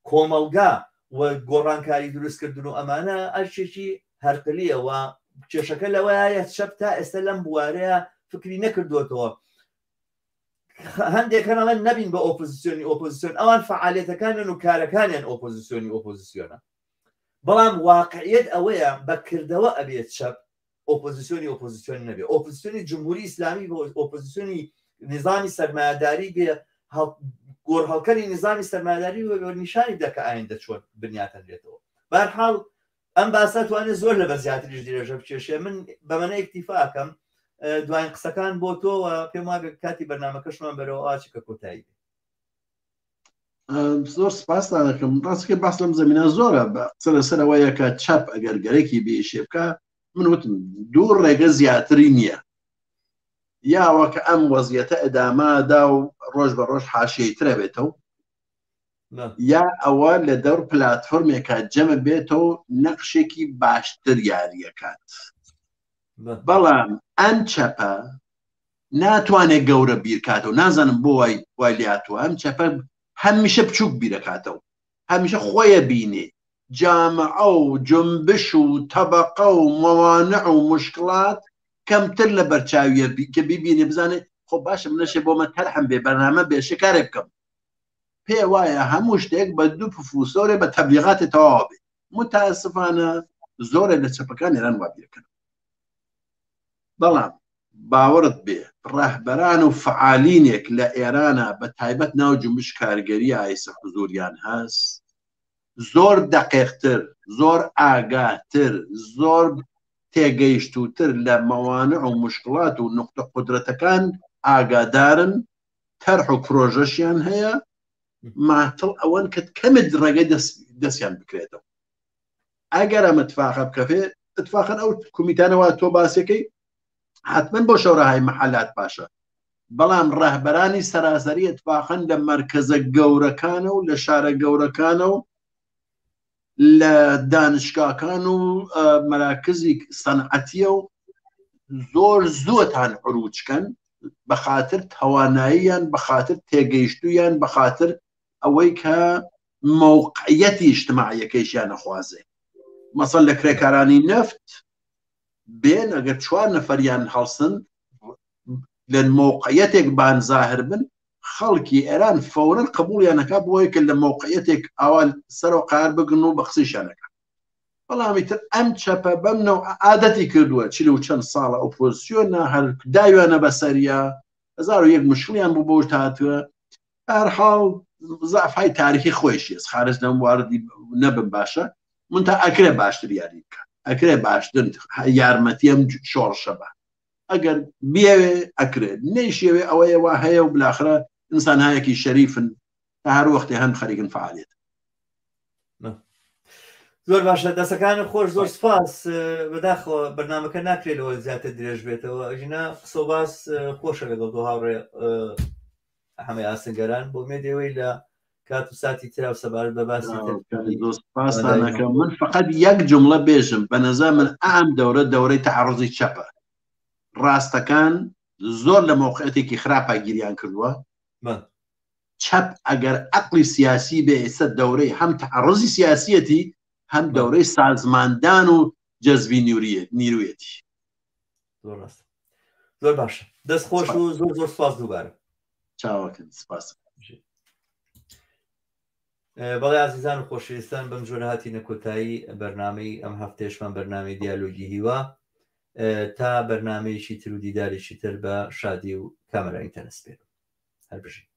کۆمەڵگا و گۆڕانکاری دروستکردن و ئەمانە ئەرکێکی هەرقلیە و کێشەکە لەوەیە چەپ تا ئێستا لەم بوارەیە فکری نەکردوێتەوە هەندێک هەن ئەڵێن نەبین بە ئۆپۆزیسیۆنی ئۆپۆزیسیۆن ئەوان فعالێتەکانیان و کارەکانیان ئۆپۆزیسیۆنی ئۆپۆزیسیۆنە بەڵام واقعیت ئەوەیە بە کردەوە ئەبێت چەپ ئۆپۆزیسیۆنی ئۆپۆزیسیۆن نەبێ ئۆپۆزیسیۆنی جمهوری ئیسلامی بۆ ئۆپۆزیسیۆنی نظامی سەرمایەداری بێ گۆڕ هەڵکەنی نظامی سەرمایەداری نیشانی بدە کە ئایندە چۆن بنیاتەنرێتەوە بەرحاڵ ئەم باسە توانێت زۆر لە بە زیاتریش درێژە بکێشێ من بەمەنە ئیکتیفاکەم دواین قسەکان بۆ تۆوە پێم وابێت کاتی بەرنمەکەشمان بەرەوە ئاچی کە کۆتایی بێ زۆر سپاستان دەکەم ڕاستەکە باس لەم زمینە زۆرە بە قسە لەسەر ئەوەیە کە چەپ ئەگەر گەرەکی بێشێ بکە من وتم دوو ڕێگە زیاتری نییە یاوە کە ئەم وەزیەتە ئەدامادا و ڕۆژ بە ڕۆژ حاشیەیترە بێتەوە یا ئەوە لە دەور پلاتفۆرمێکا جەمە بێتەوە نەقشێکی باشتر یاریەکات بەڵام ئەم چەپە ناتوانێت گەورە بیرکاتەوە نازانم بۆ وای وای لاتوە ئەم چەپە هەمیشە بچووک بیرەکاتەوە هەمیشە خۆیە بینێ. جامعە و جنبش و تەبەقە و مەوانع و مشکڵات کەمتر لە بەرچاویە کە بیبینێ بزانێ خۆ باشە منەشێ بۆمە تەرحم بێ بەرنامە بێ شکارێ بکەم پێ وایە هەموو شتێک بە دوو پفوسۆرێ بە تەبلیغاتی تەواو بێ متاسفانە زۆرێ لە چەپەکان ئێران وا بیرکەن بەڵام باوەڕت بێ ڕەهبەران و فعالینێک لە ئێرانە بە تایبەت ناو جنبش کارگەری ئایسە حزوریان هەست زۆر دەقیقتر زۆر ئاگاتر زۆر تێگەیشتووتر لە مەوانع و مشکڵات و نقطە قودرەتەکان ئاگادارن تەرح و پرۆژەشیان هەیە ماتڵ ئەوەن کە کەمت ڕێگەی دەستیان بکرێتەوە ئەگەر ئەمە تفاقە بکەفێ اتفاقا ئەو کومیتانەوە تۆ باسەکەی حتمما بۆ شەورەهای محلات باشە بەڵام ڕەهبەرانی سەراسەری اتفاقا لە مەرکەزە گەورەکانە و لە شارە گەورەکانە و لە دانشگاکان و مەراکزی سەنعەتیە و زۆر زووتان عروجکەن بە خاطر تواناییان بە خاطر تێگەیشتویان بە خاطر ئەوەی کە مەوقعیەتی اجتماعیەکەیشیان نەخوازێ مەسەل لە کرێکارانی نەفت بێن ئەگەر چوار نەفەریان هەڵسن لە مەوقعیەتێک بان زاهر بن خەڵکی ئێران فەورەن قبوڵیان ئەکا بۆیە کە لە مەوقعیەتێک ئاوا سەرەوە قار بگرن و بە قسەیشیان ئەکا بەڵام ئیتر ئەم چەپە بەم نەوع عادەتی کردووە چل و چەند ساڵە ئۆپۆزیسیۆنە هەر داویانە بەسەریە 1001 مشکڵیان بۆ بۆ هاتووە هەرحاڵ زعفای تاریخی خۆیشی ئەس خارج لەم واردی نەبم باشە من تا ئەکرێ باشتر یاری بکە ئەکرێ باشتر یارمەتی ئەم شۆڕشە بە ئەگەر بیەوێ ئەکرێ نەیشیەوێ ئەوەیە وا هەیە و بلاخرە ئینسانهایەکی شەریفن تا هەر وەختێ هەن خەریکن فعالیت. زۆر باشە دەسەکانت خۆش زۆر سپاس بەداخەوە بەرنمەکە ناکرێت لەوە زیاتر درێژ بێتەوە ئەژینا قسە و باس خۆشە لەگەڵ دو هاوڕێ حەمەی ئاسنگەران بۆ مێدەوەی لە کات و ساتی ترا و سەبارەت بە باسی تر سپاستانەکەم من فقط یەک جملە بێژم بە نظر من ئەم دەورە دەورەی تعرضی چەپە ڕاستەکان زۆر لە مەوقعەتێکی خراپا گیریان کردووە چەپ ئەگەر عقلی سیاسی بێ ئێستا دەورەی هەم تعرضی سیاسیەتی هەم دەورەی سازماندان و جەزبی نیرویەتی زۆر ڕاست زۆر باشە دەست خۆش و زۆر زۆر سپاس دووبارە چاوەکەن سپاس بەڵێ ئازیزان و خۆشەویستان بەم جۆرە هاتینە کۆتایی بەرنامەی ئەم هەفتەیەشمان بەرنامەی دیالۆگی هیوا تا بەرنمەیەکی تر و دیدارێکی تر بە شادی و کامەرانی تەنەسپێرم هەر بژین.